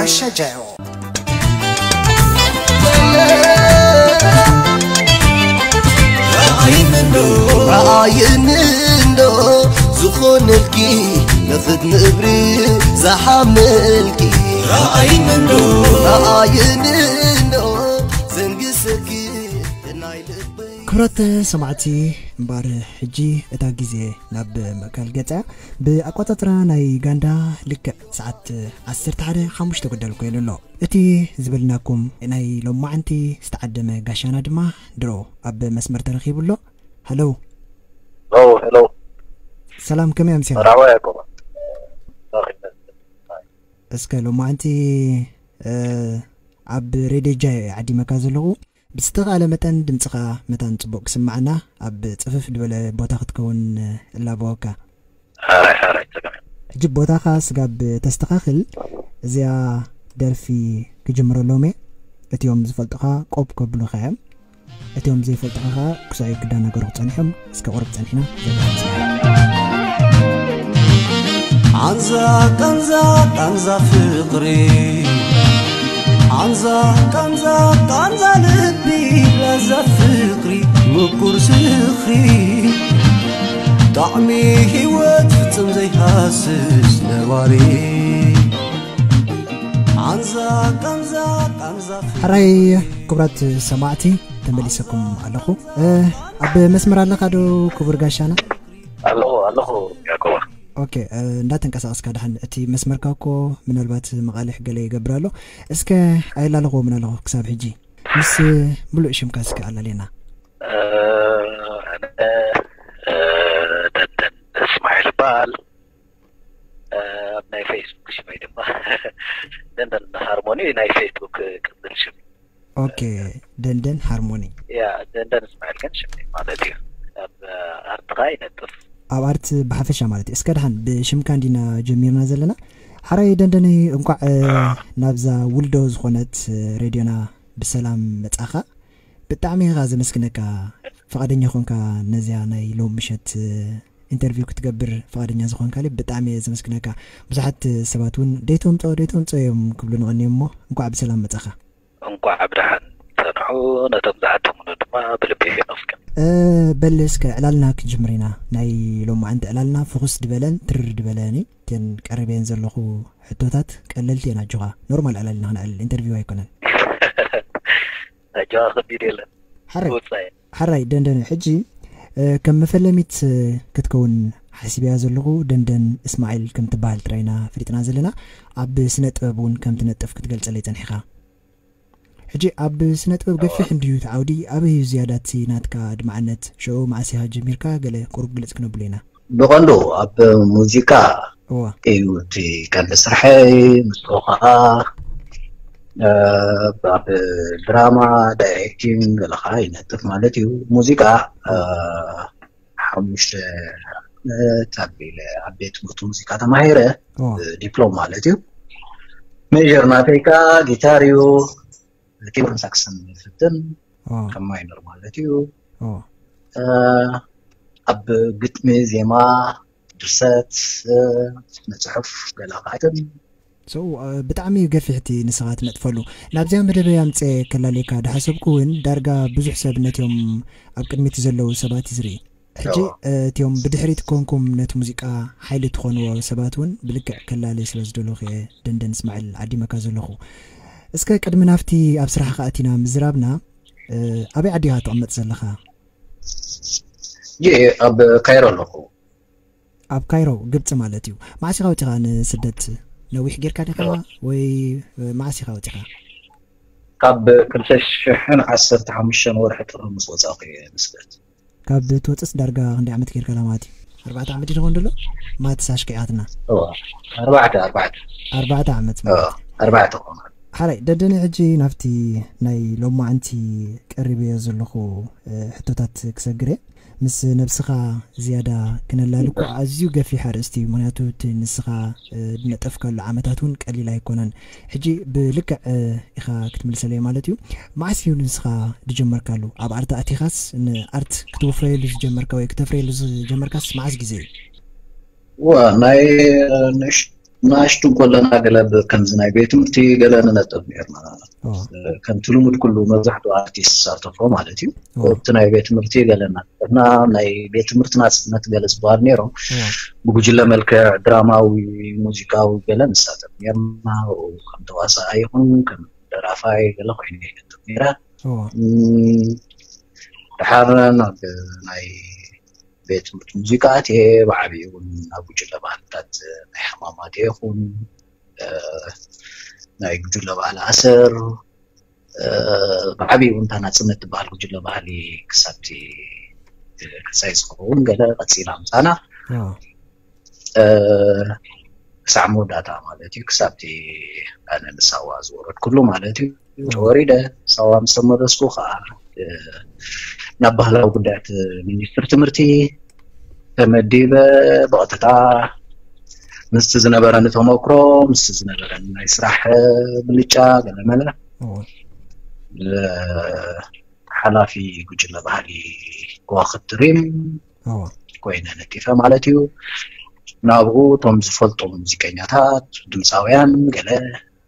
ሸጃዮ። ረኣይኒ እንዶ፣ ረኣይኒ እንዶ፣ ዝኾነልኪ፣ ነፍት ንእብሪ ዝሓመልኪ። ረኣይኒ እንዶ፣ ረኣይኒ እንዶ፣ ዘንግሰኪ ናይ ልበይ። ክብረት ሰማዕቲ፣ እምበኣር ሕጂ እታ ግዜ ናብ ምእካል ገጻ፣ ብኣቆጻጽራ ናይ ዩጋንዳ ልክዕ ሰዓት ዓሰርተ ሓደ ሓሙሽተ ጉዳል ኮይኑ ኣሎ። እቲ ዝበልናኩም ናይ ሎማዓንቲ ዝተዓደመ ጋሻና ድማ ድሮ ኣብ መስመር ተረኺቡ ኣሎ። ሃሎ። ኦ፣ ሄሎ። ሰላም፣ ከመይ ኣምሲኻ? መርሓባ ያዕቆብ። እስከ ሎማዓንቲ፣ እ፣ ኣብ ሬድዮ ጃይ ዓዲመካ ዘለኹ። ብዝተኻእለ መጠን ድምጽኻ መታን ጽቡቕ ክስማዓና ኣብ ጽፍፍ ዝበለ ቦታ ክትከውን እላበወካ። ሓራይ፣ ሓራይ፣ ጸገም የለን። ሕጂ ቦታኻ ስጋብ ተስተኻኽል፣ እዚኣ ደርፊ ክጅምረሎም እየ። እቲኦም ዝፈልጡኻ ቆብ ከብሉኻ እዮም። እቲኦም ዘይፈልጡኻ ኸኣ ክሳዩ ክዳናገሩ ክጸንሖም። እስከ ቁሩብ ጸኒሕና ዘጋጥም። ቃንዛ፣ ቃንዛ፣ ቃንዛ ፍቕሪ። ቃንዛ፣ ቃንዛ፣ ቃንዛ ልቢ፣ ላዛ ፍቕሪ፣ ምቁር ዝኽሪ። ጣዕሚ ህይወት ፍጽም ዘይሃስስ ነባሪ። ቃንዛ፣ ቃንዛ፣ ቃንዛ ፍቕሪ። ሕራይ ክቡራት ሰማዕቲ፣ ተመሊሰኩም ኣለኹ። እ፣ ኣብ መስመር ኣለኻ ዶ ክቡር ጋሻና? ኣለኹ፣ ኣለኹ ያዕቆባ። ኦኬ፣ እ፣ እንዳተንቀሳቐስካ ደሓን፣ እቲ መስመርካ እኮ ምናልባት መቓልሕ ገለ ይገብር ኣሎ። እስከ ኣየላለኽዎምን ኣለኹ ክሳብ ሕጂ። ምስ ምሉእ ሽምካ እስከ ኣላልየና። እ፣ ኣነ፣ እ፣ ደንደን እስማዒል ይበሃል። እ፣ ኣብ ናይ ፌስቡክ ሽመይ ድማ ደንደን ሃርሞኒ ናይ ፌስቡክ ቅጽል ሽም። ኦኬ፣ ደንደን ሃርሞኒ። ያ፣ ደንደን እስማዒል ግን ሽመይ ማለት እዩ። ኣብ ኣርት ኸኣ ይነጥፍ። ኣብ ኣርት ብሓፈሻ ማለት እዩ። እስከ ደሓን ብሽምካ እንዲና ጀሚርና ዘለና። ሓራይ ደንደነይ፣ እንቋዕ፣ እ፣ ናብዛ ውልዶ ዝኾነት፣ እ፣ ሬድዮና ብሰላም መጻኻ። ብጣዕሚ ኢኻ ዘመስግነካ፣ ፍቓደኛ ኾንካ ነዚኣ ናይ ሎም ምሸት፣ እ፣ ኢንተርቪው ክትገብር ፍቓደኛ ዝኾንካለይ ብጣዕሚ እየ ዘመስግነካ። ብዙሓት ሰባት እውን ደይተምጽኦ፣ ደይተምጽኦ እዮም ክብሉ ንቐንዮም እሞ እንቋዕ ብሰላም መጻኻ። እንቋዕ ብደሓን ጸንሑ። ነቶም ዝዓደሙና ድማ ብልቢ የመስግን። እ፣ በል እስከ ዕላልና ክንጅምር ኢና። ናይ ሎማዓንቲ ዕላልና ፍኹስ ዝበለን ትርር ዝበለን እዩ። እተን ቀሪበየን ዘለኹ ሕቶታት ቀለልቲ እየን። ኣጆኻ፣ ኖርማል ዕላልና ክነዕልል፣ ኢንተርቪው ኣይኮነን። ኣጆኻ፣ ከቢድ የለን። ሓራይ፣ ውጻእ። ሓራይ ደንደነ፣ ሕጂ፣ እ፣ ከም መፈለሚት፣ እ፣ ክትከውን ሓሲበያ ዘለኹ ደንደን እስማዒል ከም ትበሃል ጥራይ ኢና ፈሊጥና ዘለና። ኣብ ስነ ጥበብ እውን ከም ትነጥፍ ክትገልጸለይ ጸኒሕኻ። ሕጂ ኣብ ስነ ጥበብ ገፊሕ እንድዩ እቲ ዓውዲ፣ ኣበይ እዩ ዝያዳ እቲ ናትካ ኣድማዕነት? ሽዑ መዓስ ኢኻ ጀሚርካ? ገለ ቁሩብ ግልጽ ክነብሎ ኢና። ብቐንዱ ኣብ ሙዚቃ እዋ። እዩ እቲ ቀንዲ ስርሐይ። ምስኡ ኸዓ፣ እ፣ ኣብ ድራማ፣ ዳይሬክቲንግ ገለ ኸዓ ይነጥፍ ማለት እዩ። ሙዚቃ፣ እ፣ ሓሙሽተ ዓመት ኣቢለ ኣብ ቤት ትምህርቲ ሙዚቃ ተማሂረ፣ ኦ። ዲፕሎም ማለት እዩ። ሜጀር ናተይ ከኣ ጊታር እዩ። ኪቦርድን ሳክስን ይፍትን፣ ኦ። ከም ማይነር ማለት እዩ። ኦ። እ፣ ኣብ ግጥሚ፣ ዜማ፣ ድርሰት፣ እ፣ ስነ ጽሑፍ ገለ ከኣ ይፍትን። So፣ እ፣ ብጣዕሚ እዩ ገፊሕ እቲ ንስኻ ትነጥፈሉ። ናብዚኣ መደበይ ኣምጽኤ ከላልየካ ድሓሰብኩ እውን፣ ዳርጋ ብዙሕ ሰብ ነቲኦም ኣብ ቅድሚት ዘለዉ ሰባት እዩ ዝርኢ። ሕጂ፣ እዎ። እ፣ እቲኦም ብድሕሪት ኮንኩም ነቲ ሙዚቃ ሓይሊ ትኾንዎ ሰባት እውን ብልክዕ ከላሊ ስለ ዝደለኹ እየ ደንደን እስማዒል ዓዲመካ ዘለኹ። እስከ ቅድሚ ናብቲ ኣብ ስራሕኻ ኣቲና ምዝራብና፣ እ፣ ኣበይ ዓዲ ኢኻ ትቕመጥ ዘለኻ? ይእ፣ ኣብ ካይሮ ኣለኹ። ኣብ ካይሮ፣ ግብጺ ማለት እዩ። መዓስ ኢኻ ወጺኻ ንስደት? ነዊሕ ጌርካ ዲኻ እዎ። ወይ፣ እ፣ መዓስ ኢኻ ወጺኻ? ካብ ክልተ ሽሕን ዓሰርተ ሓሙሽተን ወርሒ ጥሪ ምስ ወጻእኩ እየ ንስደት። ካብ ትወጽእስ ዳርጋ ክንደይ ዓመት ጌርካ ኣላ ማለት እዩ? ኣርባዕተ ዓመት እዩ ዝኸውን ዘሎ? ማትስ ኣሽኪዓትና። እዋ፣ ኣርባዕተ፣ ኣርባዕተ። ኣርባዕተ ዓመት እዋ፣ ማለት እዩ። ኣርባዕተ ክኾን። ሓራይ፣ ደደነ ሕጂ ናብቲ ናይ ሎማዓንቲ ቀሪበዮ ዘለኹ፣ እ፣ ሕቶታት ክሰግር እየ። ምስ ነብስኻ ዝያዳ ክነላሊ እኮ ኣዝዩ ገፊሕ ኣርእስቲ እዩ። ምኽንያቱ እቲ ንስኻ፣ እ፣ ዝነጠፍካሉ ዓመታት እውን ቀሊል ኣይኮነን። ሕጂ ብልክዕ፣ እ፣ ኢኻ ክትምልሰለይ ማለት እዩ። መዓስ እዩ ንስኻ ዝጀመርካሉ? ኣብ ኣርት ኣቲኻስ ንኣርት ክትወፍረየሉ ዝጀመርካ ወይ ክተፍረየሉ ዝጀመርካስ መዓስ ግዜ እዩ? ዋ፣ ናይ፣ እ፣ ንእሽ-፣ ንኣሽቱ እንከለና ገለ ብ- ከምዚ ናይ ቤት ትምህርቲ ገለ ንነጥፍ ነርና። ከምቲ ልሙድ ኩሉ መብዛሕትኡ ኣርቲስት ዝሳተፎ ማለት እዩ። ኣብቲ ናይ ቤት ትምህርቲ ገለ እናጠፍና ናይ ቤት ትምህርቲ ናፅነት ገለ ዝበሃል ነይሮም። ብጉጅለ መልክዕ ድራማዊ፣ ሙዚቃዊ ገለ ንሳተፍ ነርና። ከም ተዋሳኣይ ይኹን ከም ደራፋይ ገለ ኮይኑ ይነጥፍ ነይረ። ድሓር ናብ ናይ ቤት ትምህርቲ ሙዚቃ ኣትየ ብዓብዩ እውን ኣብ ጉጅለ ባህልታት ናይ ሓማማት ይኹን ናይ ጉጅለ ባህሊ ኣሰር ብዓብዩ እውን እታ ናፅነት ትበሃል ጉጅለ ባህሊ ክሳብቲ ክሳይ ዝኸውን ገለ ቀፂላ ምፃና ክሳብ መወዳእታ ማለት እዩ። ክሳብቲ ኣነ ንሳዋ ዝወረድኩሉ ማለት እዩ። ወሪደ ሳዋ ምስ ተመለስኩ ከዓ ናብ ባህላዊ ጉዳያት ሚኒስትሪ ትምህርቲ ተመዲበ ብቐጥታ ምስቲ ዝነበረኒ ተመክሮ ምስቲ ዝነበረኒ ናይ ስራሕ ብልጫ ገለመለ ሓላፊ ጉጅለ ባህሊ ከዋኽብቲ ሪም ኮይነ ነጢፈ ማለት እዩ። ናብኡ እቶም ዝፈልጡ ሙዚቀኛታት፣ ድምፃውያን ገለ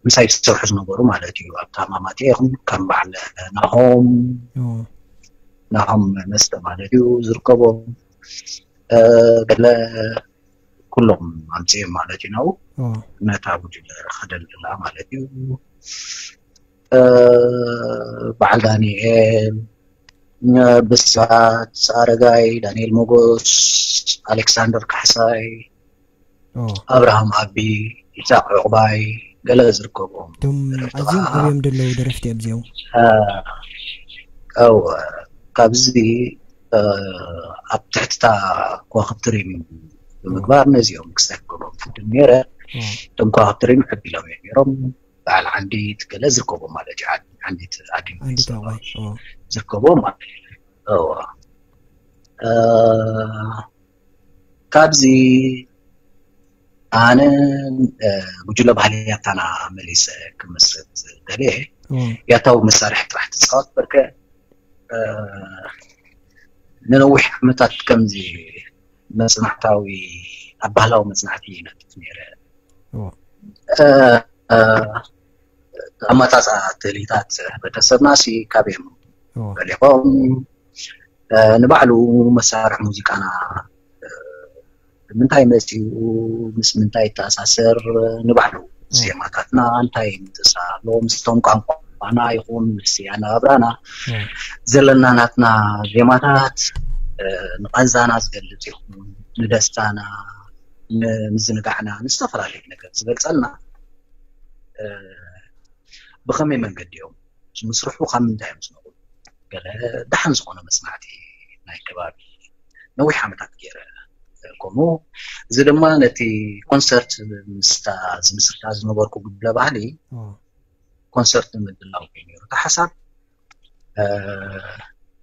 ምሳይ ዝሰርሑ ዝነበሩ ማለት እዩ። ኣብታ ማማቴ ይኹን ከም በዓል ናሆም ናሆም መስተ ማለት እዩ ዝርከቦም ገለ ኩሎም ኣምፅኦም ማለት እዩ ናብኡ ነታ ጉጅለ ከደልድላ ማለት እዩ። በዓል ዳንኤል፣ ብስራት ኣረጋይ፣ ዳንኤል ሞጎስ፣ ኣሌክሳንደር ካሕሳይ፣ ኣብርሃም ኣቢ፣ ኢሳቅ ዕቁባይ ገለ ዝርከብኦም እቶም ኣዝዮም ዓብዮም ዘለዉ ደረፍቲ እዮም እዚኦም። እው ካብዚ ኣብ ትሕትታ ከዋክብቲ ሪም ብምግባር ነዚኦም ክሳይ ክገብሮም ፍድም ነይረ። እቶም ከዋክብቲ ሪም ሕቢሎም እዮም ነይሮም። በዓል ዓንዲት ገለ ዝርከቦም ማለት እዩ። ዓንዲት ኣዲ ዝርከቦም ማለት እዩ። ካብዚ ኣነ ጉጅለ ባህሊ ያታና መሊሰ ክምስርት ደልየ ያታዊ መሳርሒ ጥራሕ ትፃወት በርከ ንነዊሕ ዓመታት ከምዚ መፅናዕታዊ ኣብ ባህላዊ መፅናዕቲ ይነጥፍ ነይረ። ኣመፃፅኣ ትልሂታት ሕብረተሰብና ሲ ካበዮም ፈሊቖም ንባዕሉ መሳርሒ ሙዚቃና ብምንታይ መፂኡ ምስ ምንታይ ይተኣሳሰር ንባዕሉ ዜማታትና እንታይ ምትእስሳር ኣለዎ ምስቶም ቋንቋና ይኹን ምስ ኣነባብራና ዘለና ናትና ዜማታት ንቃንዛና ዝገልፅ ይኹን ንደስታና ንምዝንጋዕና ንዝተፈላለዩ ነገር ዝገልፀልና ብኸመይ መንገዲ እዮም ዝምስርሑ ካብ ምንታይ እዮም ዝነብሩ ገለ ደሓን ዝኾነ መፅናዕቲ ናይ ከባቢ ነዊሕ ዓመታት ገይረ ከምኡ እዚ ድማ ነቲ ኮንሰርት ምስታ ዝምስርታ ዝነበርኩ ጉጅለ ባህሊ ኮንሰርት ንምድላው እዩ ነይሩ እቲ ሓሳብ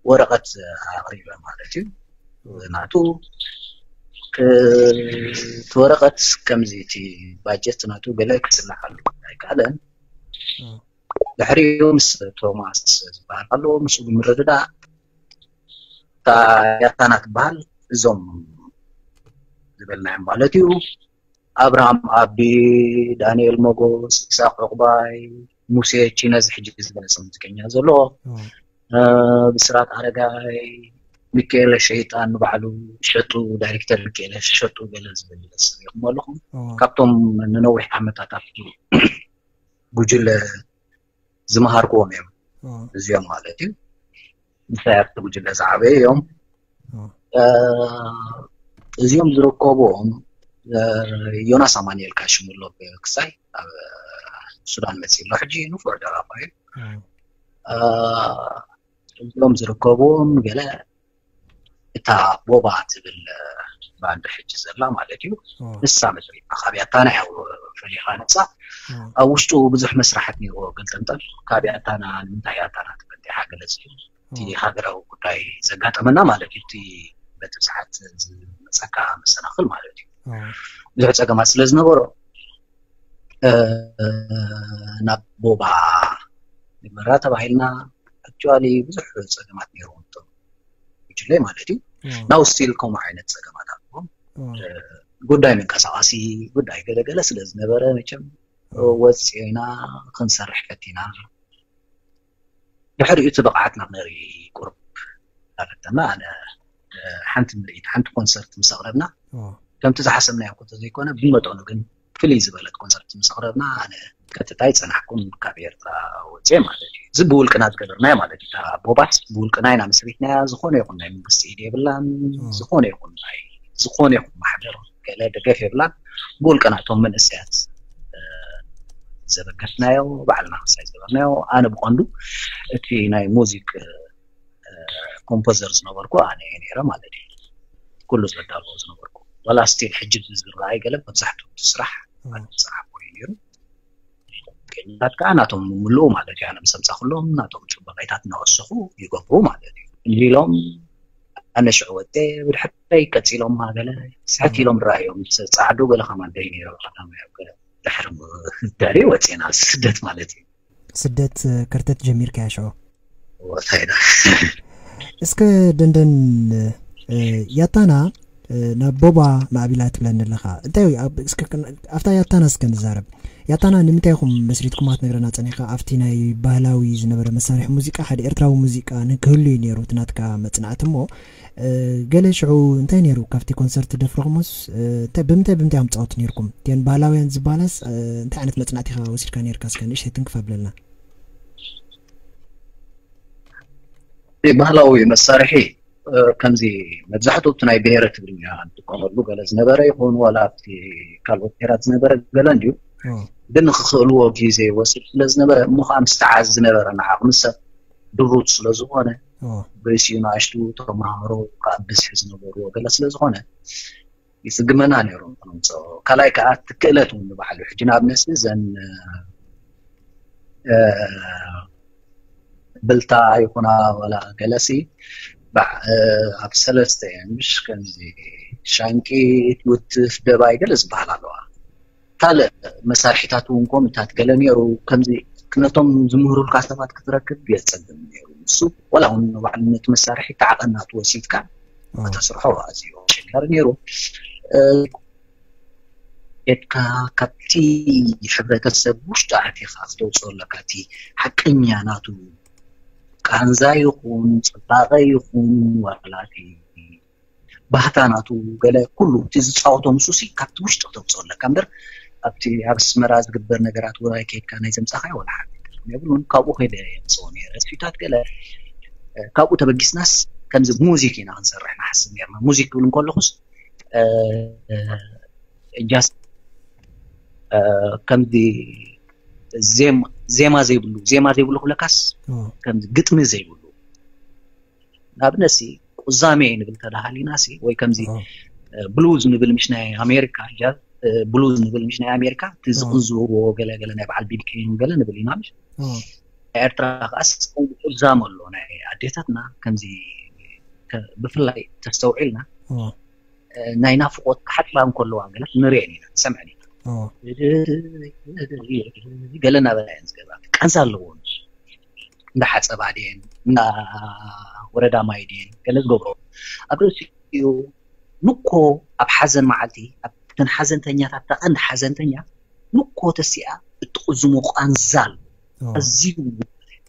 ወረቐት ኣቕሪበ ማለት እዩ ናቱ እቲ ወረቐት ከምዚ እቲ ባጀት ናቱ ገለ ክስላሓሉ ኣይከኣለን ድሕሪኡ ምስ ቶማስ ዝበሃል ኣሎ ምስኡ ብምርድዳእ እታ ያታና ትበሃል እዞም ዝበልናዮም ማለት እዩ ኣብርሃም ኣቢ ዳንኤል ሞጎስ ኢሳቅ ዕቁባይ ሙሴ ቺነዚ ሕጂ ዝበለፀ ሙዚቀኛ ዘሎ ብስራት ኣረጋይ ሚካኤለ ሸይጣን ንባዕሉ ሸጡ ዳይሬክተር ሚካኤለ ሸጡ ገለ ዝብል ሰብ ይኹም ኣለኹም ካብቶም ንነዊሕ ዓመታት ኣብቲ ጉጅለ ዝመሃርክዎም እዮም እዚኦም ማለት እዩ ምሳይ ኣብቲ ጉጅለ ዝዓበየ እዮም እዚኦም ዝርከብዎም ዮናስ ኣማንኤል ካሽሙሎ ክሳይ ኣብ ሱዳን መፂ ኣሎ ሕጂ ንፉዕ ደራፋ እዩ እዚኦም ዝርከብዎም ገለ እታ ቦባ ትብል ባንድ ሕጂ ዘላ ማለት እዩ ንሳ መፅሪታ ካብ ያታና ያው ፈሊኻ ነፃ ኣብ ውሽጡ ብዙሕ መስራሕት ነይርዎ ገልጠንጠል ካብ ያታና ንምንታይ ያታና ትበል ሓገለፅ እዩ እቲ ሃገራዊ ጉዳይ ዘጋጠመና ማለት እዩ እቲ በቲ ብዙሓት ዝመፀካ መሰናኽል ማለት እዩ ብዙሕ ፀገማት ስለ ዝነበሮ ናብ ቦባ ንግበራ ተባሂልና ኣክቹዋሊ ብዙሕ ፀገማት ነይርዎም እቶም ጉጅለይ ማለት እዩ ናው ስቲል ከምኡ ዓይነት ፀገማት ኣለዎም ጉዳይ መንቀሳቐሲ፣ ጉዳይ ገለገለ ስለ ዝነበረ፣ መቸም ወፂና ክንሰርሕ ፈቲና። ድሕሪኡ እቲ ብቕዓትና ክነርኢ ቁሩብ ኣረተና። ኣነ ሓንቲ ምርኢት፣ ሓንቲ ኮንሰርት ምስ ኣቕረብና፣ ከምቲ ዝሓሰብናዮ እኮ ተዘይኮነ፣ ብመጠኑ ግን ፍልይ ዝበለት ኮንሰርት ምስ ኣቕረብና፣ ኣነ ቀጥታ ኣይጸናሕኩን፣ ካብ ኤርትራ ወጽኤ ማለት እዩ። እዚ ብውልቅና ዝገበርናዮ ማለት እዩ። እታ ቦባስ ብውልቅና ኢና መስሪትናያ። ዝኾነ ይኹን ናይ መንግስቲ ኢድ የብላን። ዝኾነ ይኹን ናይ ዝኾነ ይኹን ማሕበር ገለ ደገፍ የብላን። ብውልቅና እቶም መንእሰያት ዘበገስናዮ፣ ባዕልና ክሳይ ዝገበርናዮ። ኣነ ብቐንዱ እቲ ናይ ሙዚክ ኮምፖዘር ዝነበርኩ ኣነ እየ ነይረ ማለት እዩ። ኩሉ ዘዳለዎ ዝነበርኩ፣ ዋላ ስቲል ሕጂ ዝረኣይ ገለ መብዛሕትኡ እቲ ስራሕ ኣነ ዝሰራሕኩ እዩ ነይሩ። ናት ከዓ ናቶም ምልኡ ማለት እዩ። ኣነ ምስ ኣምፃእኩሎም ናቶም ፅቡቀይታት እናወሰኹ ይገብሩ ማለት እዩ። እንዲሎም ኣነ ሽዑ ወጤ፣ ብድሕረይ ቀፂሎም ማገለ ስሕት ኢሎም ረኣዮም። ፃዕዱ ገለ ከማን ደይ ነይረ። ድሕሪ ድሕሪ ወፅና ስደት ማለት እዩ። ስደት ከርተት ጀሚርካያ ሽዑ? ወሳይዳ እስከ ደንደን ያታና ናብ ቦባ ማዕቢላ ትብለኒ ኣለኻ። እንታይ ኣብታ ያታና እስከ ንዛረብ። ያታና ንምንታይ ኢኹም መስሪትኩማ ክትነግረና ጸኒሕካ? ኣብቲ ናይ ባህላዊ ዝነበረ መሳርሒ ሙዚቃ ሓደ ኤርትራዊ ሙዚቃ ንክህሉ እዩ ነይሩ እቲ ናትካ መጽናዕቲ። እሞ ገለ ሽዑ እንታይ ነይሩ ካብቲ ኮንሰርት ደፍረኹምስ ብምንታይ ብምንታይ ኣምጻወት ነይርኩም? እተን ባህላውያን ዝበሃላስ እንታይ ዓይነት መጽናዕቲ ኢኻ ወሲድካ ነይርካ? እስከ ንእሽተይ ትንክፍ ኣብለልና። ባህላዊ መሳርሒ ከምዚ መብዛሕትኡ እቲ ናይ ብሄረ ትግርኛ እንጥቀመሉ ገለ ዝነበረ ይኹን ዋላ ኣብቲ ካልኦት ብሄራት ዝነበረ ገለ እንድዩ። ግን ንክኽእልዎ ግዜ ወሲድ ስለ ዝነበረ፣ እሞ ከዓ ምስተዓዝ ዝነበረ ንዓቕሚ ሰብ ድሩት ስለ ዝኾነ፣ ብርእሲኡ ንኣሽቱ ተምሃሮ ከዓ ብዝሒ ዝነበርዎ ገለ ስለ ዝኾነ ይፅግመና ነይሩ። ካልኣይ ከዓ እቲ ክእለት እውን ንባዕሉ ሕጂ ንኣብነት ዘን ብልታ ይኹና ዋላ ገለሲ ኣብ ሰለስተ እየን ምሽ ከምዚ ሻንቂት ውትፍ ደባይ ገለ ዝበሃል ኣለዋ። ካልእ መሳርሒታት እውን ኮምታት ገለ ነይሩ። ከምዚ ክነቶም ዝምህሩልካ ሰባት ክትረክብ የፀግም ነይሩ። ንሱ ዋላ እውን ንባዕሉ ነቲ መሳርሒ ተዓቐናት ወሲድካ ከተስርሖ ኣዝዩ ኣሸጋሪ ነይሩ። ኤድካ ካብቲ ሕብረተሰብ ውሽጢ ኣቲኻ ክተውፅኦ ኣለካ። እቲ ሓቀኛ ናቱ ቃንዛ ይኹን ፅባቐ ይኹን ዋላቲ ባህታ ናቱ ገለ ኩሉ እቲ ዝፃወቶ ንሱሲ ካብቲ ውሽጢ ክተውፅኦ ኣለካ እምበር ኣብቲ ኣብ ኣስመራ ዝግበር ነገራት ውራይ ከይድካ ናይ ዘምፃኻዮ ወላ ሓንቲ የብሉን። ካብኡ ከይደ የምፅኦ ነይረ ስዊታት ገለ ካብኡ ተበጊስናስ ከምዚ ሙዚክ ኢና ክንሰርሕ ንሓስብ ነርና። ሙዚክ ክብል እንከለኹስ ጃስት ከምዚ ዜማ ዘይብሉ ዜማ ዘይብሉ ክብለካስ ከምዚ ግጥሚ ዘይብሉ ንኣብነት ሲ ቁዛሜ ንብል ተዳሃሊና ሲ ወይ ከምዚ ብሉዝ ንብል ምሽ ናይ ኣሜሪካ ጃዝ ብሉዝ ንብል ምሽ ናይ ኣሜሪካ እቲ ዝቕንዝብዎ ገለገለ ናይ በዓል ቢድኬን ገለ ንብል ኢና ምሽ ኤርትራ ከዓስ ቁዛም ኣሎ ናይ ኣዴታትና ከምዚ ብፍላይ ተስተውዒልና ናይ ናፍቆት ክሓፅባ እንከለዋ ገለ ንሪአን ኢና ንሰምዐን ኢና ገለ እናበላ እየን ዝገብራ ቃንዛ ኣለዎ እንዳሓፀባ ድየን እንዳወረዳ ማይ ድየን ገለ ዝገብሮ ኣብ ርእሲኡ ንኮ ኣብ ሓዘን መዓልቲ ኣብተን ሓዘንተኛታት ተቐንዲ ሓዘንተኛ ንኮ ተሲኣ እትቕዝሞ ቃንዛ ኣሎ ኣዝዩ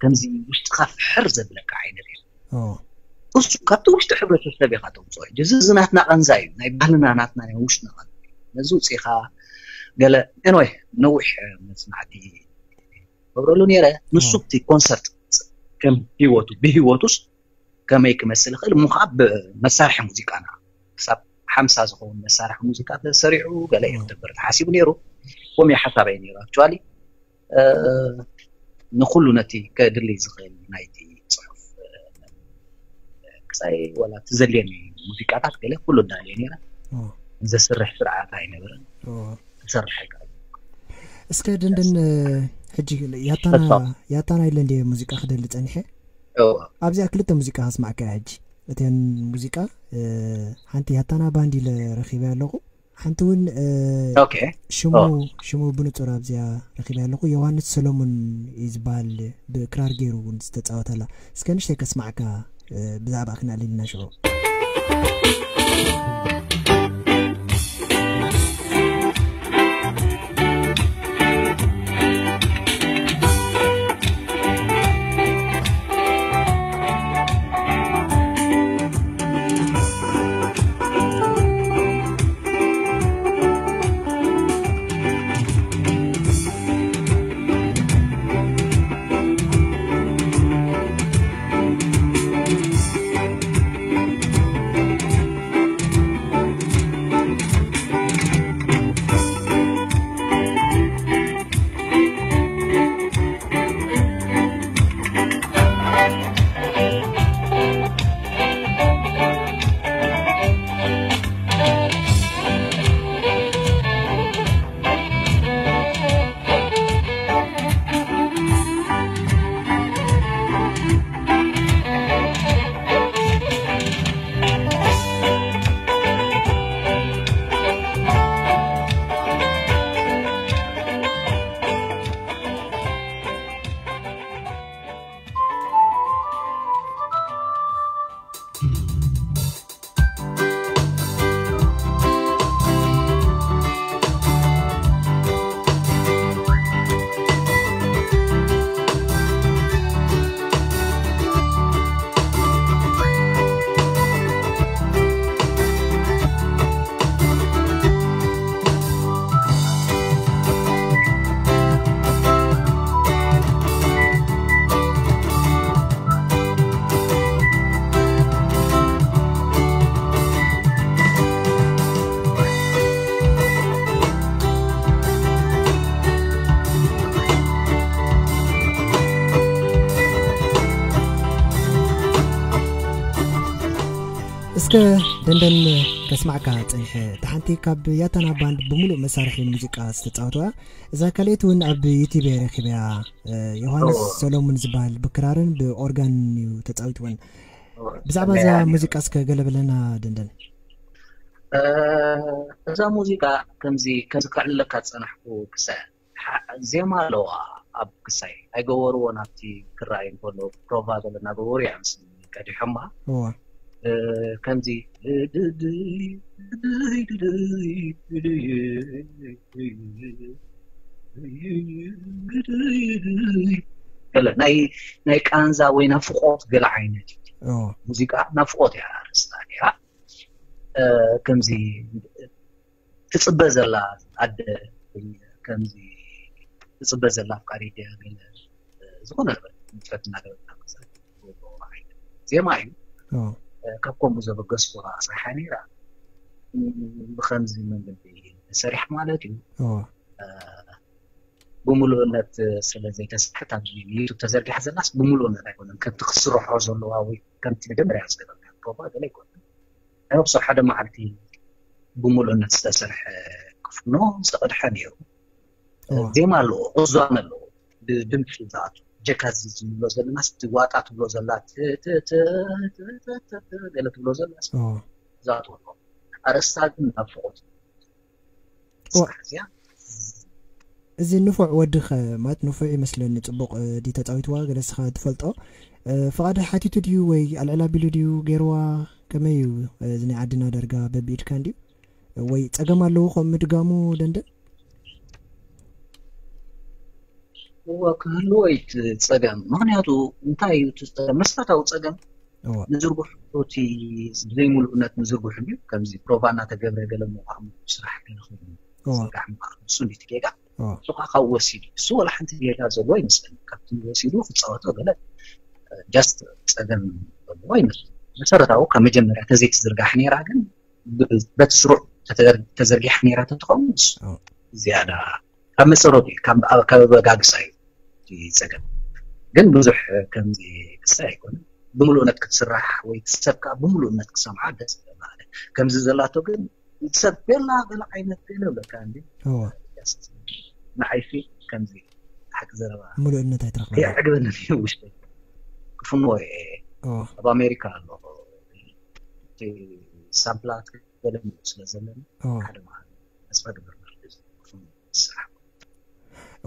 ከምዚ ውሽጥኻ ፍሕር ዘብለካ ዓይነት እዩ እሱ ካብቲ ውሽጢ ሕብረተሰብ ኢኻ ተውፅኦ እዚ ዝናትና ቃንዛ እዩ ናይ ባህልና ናትና ናይ ውሽጥና ቃንዛ እዩ ነዚ ውፅኢኻ ገለ ኤንወይ ነዊሕ መፅናዕቲ ገብረሉ ነይረ ንሱ እቲ ኮንሰርት ከም ህይወቱ ብህይወቱስ ከመይ ክመስል ይኽእል እሞ ከዓ ብመሳርሒ ሙዚቃና ክሳብ ሓምሳ ዝኸውን መሳርሒ ሙዚቃ ተሰሪዑ ገለ እዩ ክገብር ተሓሲቡ ነይሩ ከምኡ ሓሳበይ ነይሩ ኣክቹዋሊ ንኩሉ ነቲ ከድሊ ዝኽእል ናይቲ ፅሑፍ ክሳይ ወላ ትዘልየኒ ሙዚቃታት ገለ ኩሉ እንዳልየ ነይረ ዘስርሕ ስርዓት ኣይነበረን ክሰርሕ ኣይከኣል እስከ ደንደን ሕጂ ያታና ኢለ እንደ ሙዚቃ ክደሊ ፀኒሐ ኣብዚኣ ክልተ ሙዚቃ ከስማዕካ ሕጂ እተን ሙዚቃ ሓንቲ ያታና ባንድ ኢለ ረኪበ ኣለኹ ሓንቲ እውን ሽሙ ሽሙ ብንጹር ኣብዚኣ ረኪበ ኣለኹ ዮሃንስ ሰሎሙን እዩ ዝበሃል ብክራር ገይሩ እውን ዝተፃወተላ እስከ ንሽተይ ከስማዕካ ብዛዕባ ክነዕልልና ሽዑ ደንደን ከስማዕካ ጸኒሐ። እታ ሓንቲ ካብ ያታና ባንድ ብምሉእ መሳርሒ ሙዚቃ ዝተጻወትዋ፣ እዛ ካልኣይቲ እውን ኣብ ዩቲብ እየ ረኺበያ። ዮሃንስ ሰሎሙን ዝበሃል ብክራርን ብኦርጋን እዩ ተጻዊትወን። ብዛዕባ እዛ ሙዚቃ እስከ ገለ በለና ደንደን። እዛ ሙዚቃ ከምዚ ከምዚ ከዕልለካ ዝጸናሕኩ ክሳይ ዜማ ኣለዋ። ኣብ ክሳይ ኣይገበርዎ ናብቲ ክራይ እንከሎ ፕሮቫ ገለ እናገበሩ እያ ምስ ቀዲሖማ። ከምዚ ገለ ናይ ናይ ቃንዛ ወይ ናፍቆት ገለ ዓይነት ሙዚቃ ናፍቆት እያ ኣርእስታ ነይራ። ከምዚ ትፅበ ዘላ ኣደ ከምዚ ትፅበ ዘላ ኣፍቃሪ ድያ ገለ ዝኾነ ንጥፈት እናገበርና ዜማ እዩ። ካብ ከምኡ ዘበገስኩ ኣስሪሓ ነይራ። ብከምዚ መንገዲ ተሰሪሕ ማለት እዩ። ብምሉእነት ስለ ዘይተሰርሐት ኣብ ዩቱብ ተዘርጊሓ ዘላስ ብምሉእነት ኣይኮነን። ከምቲ ክስርሖ ዘለዋ ወይ ከምቲ መጀመርያ ዝገበርና ፕሮቫ ገለ ኣይኮነን። ናይ ወቅሶ ሓደ መዓልቲ ብምሉእነት ዝተሰርሐ ክፍኖ ዝተቐድሐ ነይሩ። ዜማ ኣለዎ፣ ቅዛም ኣለዎ፣ ብድምፂ ዝኣቱ ጀካዚ ዝብሎ ዘለናስ ዋጣ ትብሎ ዘላ ገለ ትብሎ ዘላስ ዝኣቱ ኣለዎ። ኣርእስታ ግን ናፍቆት እዚ ንፉዕ ወዲ ኸ ማለት ንፉዕ ይመስለኒ። ፅቡቕ ድዩ ተፃዊትዋ? ገለ እስኻ ትፈልጦ ፍቓድ ሓቲቱ ድዩ ወይ ኣልዕል ኣቢሉ ድዩ ገይርዋ? ከመይ እዩ? እዚ ናይ ዓድና ደርጋ በቢኢድካ እንድዩ ወይ ፀገም ኣለዎ ከም ምድጋሙ ደንደን? እወ ክህልዎ እዩ እቲ ፀገም። ምኽንያቱ እንታይ እዩ እቲ ፀገም? መሰረታዊ ፀገም ንዝርግሑ እቲ ዘይምሉእነት ንዝርግሑ እዩ። ከምዚ ፕሮቫ እናተገብረ ገለ ምዃኑ ስራሕ ገለ ኮይኑ ዝርጋሕ ምዃኑ እሱ እንዲ ጌጋ እሱ ከዓ ካብኡ ወሲዱ እሱ ወላ ሓንቲ ጌጋ ዘለዎ ይመስለኒ። ካብቲ ወሲዱ ክፃወቶ ገለ ጃስት ፀገም ዘለዎ ይመስለኒ። መሰረታዊ ካብ መጀመርያ ተዘይትዝርጋሕ ነይራ ግን በቲ ስሩዕ ተዘርጊሓ ነይራ ተትኸውን ዝያዳ ካብ መሰረቱ እዩ፣ ካብ ኣበጋግሳ እዩ እቲ ፀገም። ግን ብዙሕ ከምዚ ክሳይ ኣይኮነን። ብምሉእነት ክትስራሕ ወይ ሰብ ከዓ ብምሉእነት ክሰምዓ ደስ ይብል። ከምዚ ዘላቶ ግን ሰብ ቤላ ገለ ዓይነት ቤላ ይብለካ እንዲ ንዓይሲ ከምዚ ሓቂ ዘረባ ምሉእነት ኣይትረኽበ የዕግበኒ ውሽጢ ክፍንዎ እየ። ኣብ ኣሜሪካ ኣሎ ሳምፕላት ገለ ስለ ዘለኒ ሓደ መዓልቲ ተስፋ ገበርና ስራሕ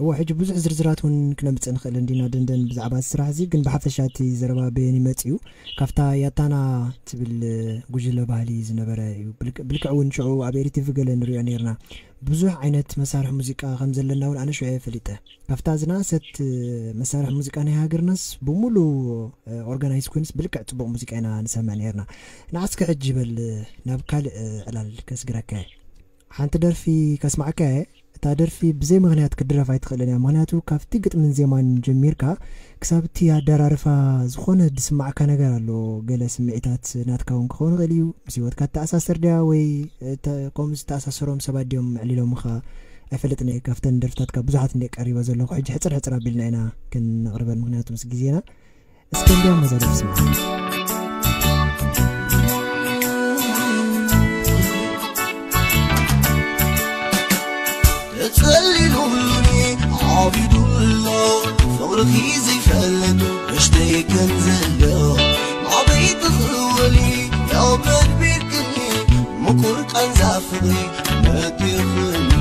እዎ ሕጂ ብዙሕ ዝርዝራት እውን ክነምፅእ ንኽእል እንዲና ደንደን ብዛዕባ እዚ ስራሕ እዚ። ግን ብሓፈሻ እቲ ዘረባ በየን ይመፅ እዩ ካብታ ያታና ትብል ጉጅለ ባህሊ ዝነበረ እዩ። ብልክዕ እውን ሽዑ ኣብ ኤሪቲቪ ገለ ንሪኦ ነርና ብዙሕ ዓይነት መሳርሒ ሙዚቃ ከም ዘለና እውን ኣነ ሽዑ ፈሊጠ። ካብታ ዝነኣሰት መሳርሒ ሙዚቃ ናይ ሃገርናስ ብሙሉ ኦርጋናይዝ ኮይንስ ብልክዕ ፅቡቕ ሙዚቃ ኢና ንሰምዕ ነርና። ንዓስከ ሕጂ በል ናብ ካልእ ዕላል ከስግረካ እየ። ሓንቲ ደርፊ ከስማዕካ እየ። እታ ደርፊ ብዘይ ምኽንያት ክትድረፍ ኣይትኽእልን እያ። ምኽንያቱ ካብቲ ግጥምን ዜማን ጀሚርካ ክሳብ እቲ ኣደራርፋ ዝኾነ ዝስማዕካ ነገር ኣሎ። ገለ ስምዒታት ናትካ እውን ክኸውን ይኽእል እዩ። ምስ ህይወትካ ትተኣሳሰር ድያ ወይ ከምኡ ዝተኣሳሰሮም ሰባት ድዮም ዕሊሎምኻ? ኣይፈልጥን እየ። ካብተን ደርፍታትካ ብዙሓት እንደ ቀሪበ ዘለኹ ሕጂ ሕፅር ሕፅር ኣቢልና ኢና ክንቕርበን፣ ምኽንያቱ ምስ ግዜና እስከ እንዲያ መዛደብ ስምዓ። ተጸሊሉ ሁሉኒ ዓቢዱ ኣሎ ፍቕርኺ ዘይፈልጥ እሽተይ ከም ዘሎ ኣበይ ትኽወሊ ያው መድቢርክኒ ምቁር ቃንዛ ፍቕሪ መዲኽኒ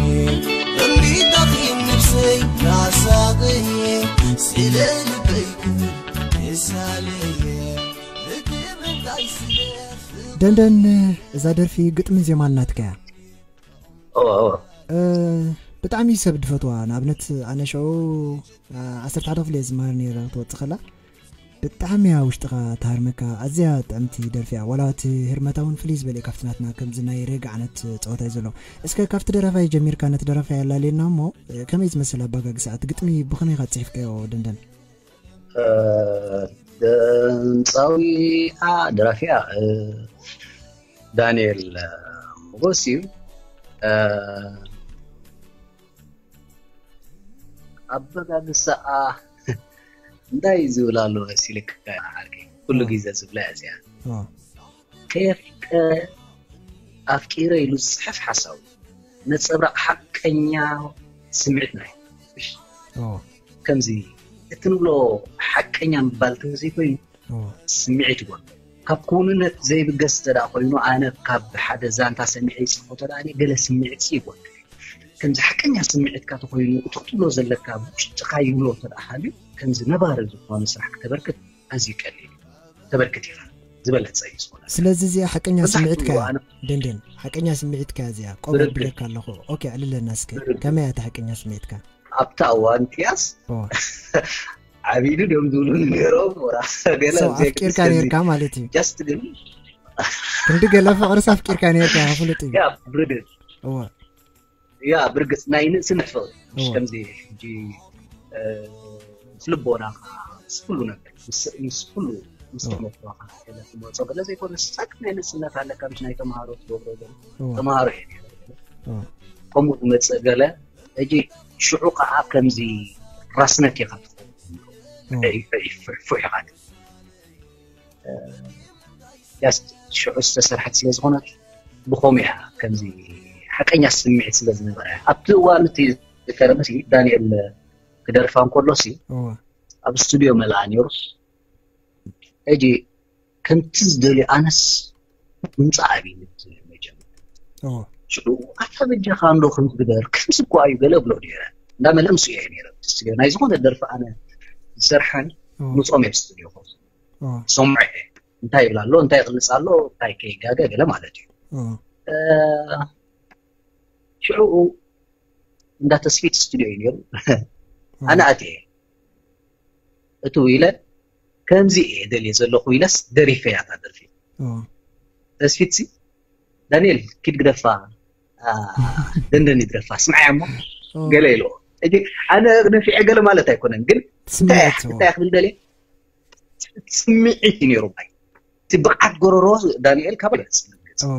እምቢታኺ ንብሰይ ናሳቕኒ ስለ ልበይ ክብል የሳለየ ደንደን እዛ ደርፊ ግጥምን ዜማን ናትካ እያ። ብጣዕሚ ሰብ ድፈትዋ። ንኣብነት ኣነ ሽዑ ዓሰርተ ሓደ ክፍሊ እየ ዝመሃር ነይረ ክትወፅእ ከላ ብጣዕሚ እያ ውሽጥኻ ትሃርመካ። ኣዝያ ጥዕምቲ ደርፊ እያ። ዋላ እቲ ህርመታ እውን ፍልይ ዝበለ እዩ ካብቲ ናትና ከምዚ ናይ ሬግ ዓይነት ፀወታ እዩ ዘሎ። እስከ ካብቲ ደራፋይ ጀሚርካ ነቲ ደራፋይ ኣላልየና እሞ ከመይ ዝመስል ኣባጋግሳ እቲ ግጥሚ ብኸመይ ኢኻ ፅሒፍካዮ ደንደን? ድምፃዊ ደራፊያ ዳንኤል ሞጎስ እዩ። ኣበጋግሳኣ እንታይ ዝብል ኣሎ መሲልካ ዓርከይ? ኩሉ ግዜ ዝብላ እያ እዚኣ። ከየፍቀ ኣፍቂረ ኢሉ ዝፅሕፍ ሓሳዊ ነፀብራቕ ሓቀኛ ስምዒት ናይ ኦ ከምዚ እቲ ንብሎ ሓቀኛ ምባል ተዘይኮይኑ ኦ ስምዒት ይጎድሎ። ካብ ክውንነት ዘይብገስ እንተ ደኣ ኮይኑ ኣነ ካብ ሓደ ዛንታ ሰሚዐ ይፅፎ እንተ ደኣ ገለ ስምዒት ሲ ይጎድሎ። ከምዚ ሓቀኛ ስምዒትካ ተኮይኑ እቲ ክትብሎ ዘለካ ውሽጥካ ይብሎ እንተ ደኣ ሃልዩ ከምዚ ነባሪ ዝኾነ ስራሕ ክተበርክት ኣዝዩ ቀሊል እዩ። ተበርክት ኢኻ ዝበለፀ እዩ ዝኾነ ስለዚ እዚኣ ሓቀኛ መብዛሕትኡ ስምዒትካ እያ ኣነ ደንደን ሓቀኛ ስምዒትካ እያ እዚኣ ቆብ ብርግጽ። ኣቢለካ ኣለኹ ኦኬ ዕልለና እስከ ብርግጽ። ከመይ እያ እታ ሓቀኛ ስምዒትካ ኣብቲ እዋን እንቲያስ ኦ ዓቢዱ ድዮም ዝብሉኒ ነይሮም ወላ ገለ ሰው ኣብ ዘይግዲ ኣፍቂርካ እስከዚ ነርካ ማለት እዩ just ግን ክንዲ ገለ ፍቕርስ ኣፍቂርካ ነርካ ፍሉጥ እዩ ያ ብርግጽ እወ ያ ብርግጽ ናይ ንእስነት ፍቕሪ ምሽ እወ ከምዚ ሕጂ እ፣ ምስ ልቦናኻ ምስ ኩሉ ነገር ምስ ምስ ኩሉ ምስ እወ ተመክሮኻ ገለ ትመጾ ገለ ዘይኮነ ሳክ ናይ ንእስነት ኣለካ ምሽ ናይ ተምሃሮ ትገብሮ ገለ እወ ተምሃሮ እየ ነይረ። እወ ከምኡ ዝመጽእ ገለ ሕጂ ሽዑ ከዓ ከምዚ ራስነት ኢኻ ትኸውን እወ ፍሕ ኢኻ ያስ ሽዑ ዝተሰርሐት ስለ ዝኾነት ብኸምኡ እያ ከምዚ ሓቀኛ ስምዒት ስለ ዝነበረ ኣብቲ እዋን እቲ ዝከረመሲ ዳንኤል ክደርፋ እንከሎሲ እወ ኣብ ስቱድዮ መልኣ ነይሩስ ሕጂ ከምቲ ዝደልዩ ኣነስ ምምፃእ ኣብኒ መጀመር እወ ሽዑ ኣታ በጃኻ እንዶ ከምዚ ግበር ከምዚ እኳ እዩ ገለ ብሎ ነይረ እንዳመለ ምስ እየ ነይረ እቲ ስቱድዮ ናይ ዝኾነ ደርፊ ኣነ ዝሰርሐን እወ ምፅኦም እየ ስቱድዮ እወ ሰምዐ እንታይ ይብል ኣሎ እንታይ ይቕልፅ ኣሎ እንታይ ከይጋገ ገለ ማለት እዩ እወ ሽዑኡ እንዳ ተስፊት ስቱድዮ እዩ ነይሩ ኣነ ኣትየ እትው ኢለ ከምዚ እየ ደልየ ዘለኹ ኢለስ ደሪፈ እያ እታ ደርፊ እወ ተስፊት ሲ ዳንኤል ኪድ ግደፋ አ፣ ደንደን ይድረፋ ስምዓያ እሞ እወ ገለ ኢልዎ ሕጂ ኣነ ነፊዐ ገለ ማለት ኣይኮነን ግን እንታይ ስምዒት እወ እንታይ ክብል ደልየ ስምዒት እዩ ነይሩ ባይ እቲ ብቕዓት ጎረሮ ዳንኤል ካብ እወ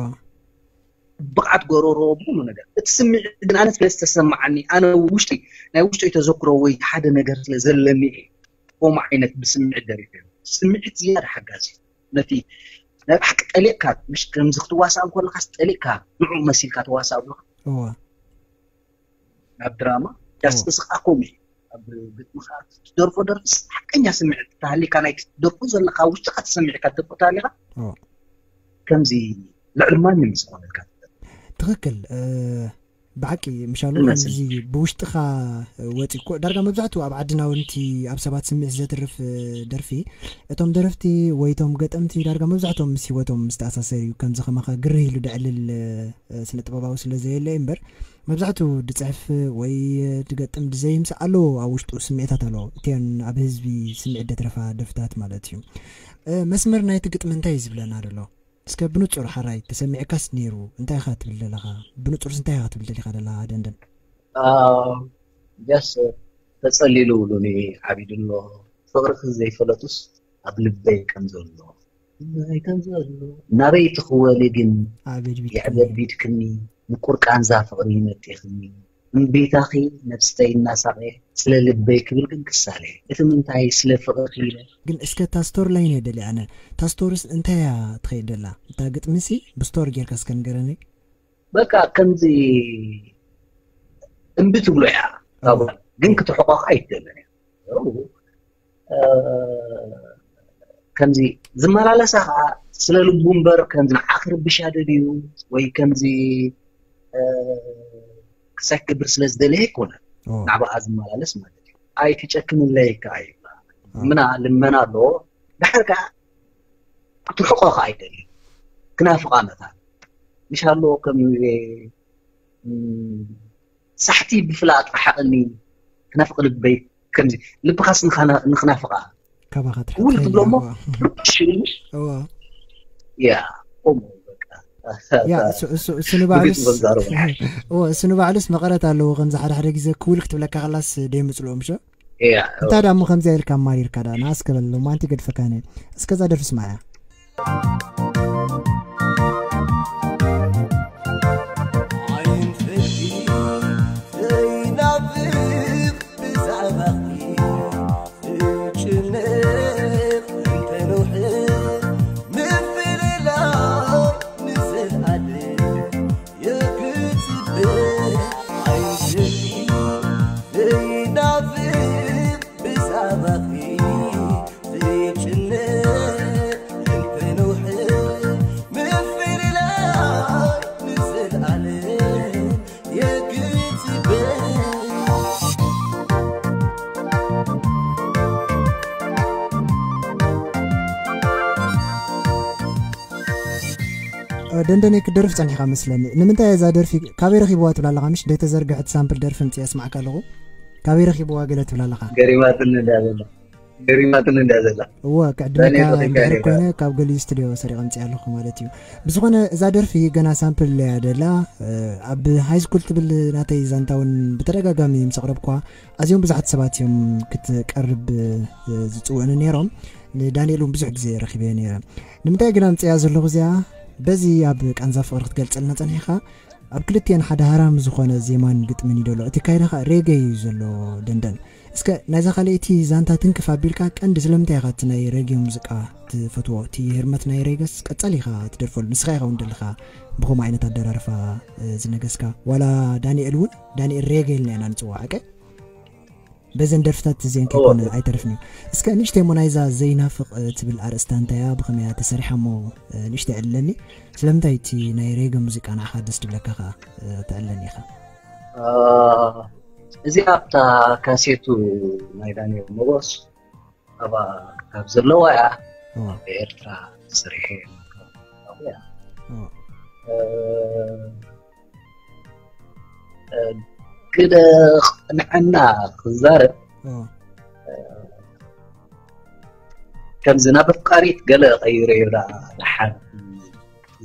ብቕዓት ጎረሮ ብኩሉ ነገር እቲ ስምዒት ግን ኣነ ስለ ዝተሰማዓኒ ኣነ ውሽጢ ናይ ውሽጢ ተዘክሮ ወይ ሓደ ነገር ስለ ዘለኒ እየ ከምኡ ዓይነት ብስምዒት ደሪፈ ስምዒት ዝያዳ ሓጋዚ እዩ። ነቲ ናይ ብሓቂ ጠሊቕካ ምሽ ከምዚ ክትዋሳእ እንከለካ ጠሊቕካ ንዑ መሲልካ ተዋሳእ ብሎ እወ ናብ ድራማ ዳስቅስቃ ከምኡ እዩ ኣብ ግጥምካ ትደርፎ ደርፍስ ሓቀኛ ስምዒት ተሃሊካ ናይ ትደርፎ ዘለካ ውሽጥካ ተሰሚዕካ ትደርፎ ተሃሊካ እወ ከምዚ ልዕሊ ማንም ዝኾነልካ ትኽክል እ፣ ብሓቂ ምሻሉ ይመስል። ከምዚ ብውሽጥኻ ወፂ እኮ ዳርጋ መብዛሕትኡ ኣብ ዓድና እውን እቲ ኣብ ሰባት ስምዒት ዘትርፍ እ፣ ደርፊ እቶም ደረፍቲ ወይ እቶም ገጠምቲ ዳርጋ መብዛሕትኦም ምስ ሂወቶም ዝተኣሳሰር እዩ ከምዚ ከማኻ ግርህ ኢሉ ደዕልል እ፣ ስነ ጥበባዊ ስለ ዘየለ እዩ እምበር መብዛሕትኡ ድፅሕፍ ወይ ድገጥም ድዘይምስ ኣለዎ ኣብ ውሽጡ ስምዒታት ኣለዎ እቲን ኣብ ህዝቢ ስምዒት ደትረፋ ደርፍታት ማለት እዩ እ፣ መስመር ናይቲ ግጥሚ እንታይ እዩ ዝብለና ደሎ እስከ ብንጹር ሓራይ ተሰሚዕካስ ነይሩ እንታይ ኢኻ ትብል ዘለኻ ብንጹርስ እንታይ ኢኻ ትብል ደሊኻ ዘለኻ ደንደን ጃስ ተጸሊሉ ብሉኒ ዓቢዱ ኣሎ ፍቕርኺ ዘይፈለጡስ ኣብ ልበይ ከም ዘሎ ልበይ ከም ዘሎ ናበይ ትኽወሊ ግን ኣበድቢት የዕበድቢድክኒ ምቁር ቃንዛ ፍቕሪ መጢኽኒ እምቢታኺ ነብስተይ እናሳቐ ስለ ልበይ ክብል ግን ክሳለ እቲ ምንታይ ስለ ፍቕርኺ ኢለ ግን እስከ እታ ስቶር ላይን እየ ደልየ ኣነ እታ ስቶርስ እንታይ እያ ትኸይድ ደላ እታ ግጥምሲ ብስቶር ጌርካ እስከ ንገረኒ በቃ ከምዚ እምቢ ትብሎ እያ ካብ ግን ክትሕቆ ከዓ ኣይትደልን እያ ከምዚ ዝመላለሳ ከዓ ስለ ልቡ እምበር ከምዚ ንዓ ክርብሻ ደልዩ ወይ ከምዚ ክሳይ ክገብር ስለ ዝደለየ ኣይኮነን ናብኣ ዝመላለስ ማለት እዩ ኣይትጨክንለይ ከዓ ይብላ ምና ልመና ኣለዎ ድሓር ከዓ ክትርሕቆ ከዓ ኣይደልዩ ክናፍቃ መታን ምሽ ኣሎ ከም ሳሕቲ ብፍላጥ ረሓቐኒ ክናፍቕ ልበይ ከምዚ ልብኻስ ንኽናፍቓ ካባኻ ውል ትብሎ እሞ ርሽ ይብል ምሽ እዋ ያ ከምኡ በቃ ያ እሱ- እሱ- እሱ ንባዕሉስ ብግጥሚ ዘዛረቡ እዎ፣ እሱ ንባዕሉስ መቐረት ኣለዎ ከምዚ ሓደ ሓደ ግዜ ክውል ክትብለካ ከላስ ደይምፅልኦ ምሾ ያ እንታይ ዳ እሞ ከምዚያ ኢልካ ኣማሪርካ ዳ ንኣስከበል ሎማንቲ ገድፈካኒ እስከዛ ደርፊ ስማያ ዓይን ፍርዲ ዘይናፍቕ ብዛዕባኺ እጭነቕ እንተንውሕ ምፍልላይ ደንደነይ ክትደርፍ ጸኒሕካ መስለኒ። ንምንታይ እዛ ደርፊ ካበይ ረኺብዋ ትብላ ኣለኻ? ምሽ ደይተዘርግሐት ሳምፕል ደርፊ ምጽእ የስማዕካ ኣለኹ። ካበይ ረኺብዋ ገለ ትብላ ኣለኻ? ገሪማትኒ እንዳ ዘላ ገሪማትኒ እንዳ ዘላ እወ፣ ክዕድመካ እንድሕር ኮይነ ካብ ገሊኡ ስቱድዮ ሰሪቐ ምጽእ ኣለኹ ማለት እዩ። ብዝኾነ እዛ ደርፊ ገና ሳምፕል እያ ደላ። ኣብ ሃይ ስኩል ትብል ናተይ ዛንታ እውን ብተደጋጋሚ ምስ ኣቕረብኳ ኣዝዮም ብዙሓት ሰባት እዮም ክትቀርብ ዝጽውዕኒ ነይሮም። ንዳንኤል እውን ብዙሕ ግዜ ረኺበዮ ነይረ። ንምንታይ ግና ምጽያ ዘለኹ እዚኣ በዚ ኣብ ቃንዛ ፍቕሪ ክትገልጸልና ጸኒሕካ ኣብ ክልቲኤን ሓደ ሃራም ዝኾነ ዜማን ግጥምን እዩ ዘሎ። እቲ ካይዳ ኸዓ ሬገ እዩ ዘሎ ደንደን። እስከ ናይዛ ካልኣይቲ ዛንታ ትንክፍ ኣቢልካ ቀንዲ ስለምንታይ ኢኻ እቲ ናይ ሬጌ ሙዚቃ ትፈትዎ? እቲ ህርመት ናይ ሬገስ ቀጻሊ ኢኻ ትደርፈሉ። ንስኻ ኢኻ እውን ደለኻ ብኸምኡ ዓይነት ኣደራርፋ ዝነገስካ። ዋላ ዳንኤል እውን ዳንኤል ሬጌ ኢልና ኢና ንጽዋዕ። በዘን ደርፍታት እዚአን ከይኮነ ኣይተርፍን እዩ። እስከ ንእሽተይ እሞ ናይዛ ዘይናፍቕ ትብል ኣርእስታ እንታይ እያ? ብኸመይ እያ ተሰሪሓ እሞ ንእሽተይ ዕልለኒ። ስለምንታይ እቲ ናይ ሬገ ሙዚቃ ንዓኻ ደስ ድብለካ ከኣ ተዕልለኒ ኢኻ? እዚኣ ኣብታ ካሴቱ ናይ ዳንኤል ሞጎስ ኣብኣ ካብ ዘለዋ እያ። ኣብ ኤርትራ ተሰሪሐ እያ። ግደ ንዐና ክዛረብ ከምዚ ናብ ኣፍቃሪት ገለ ቀይረዮ ደኣ ደሓር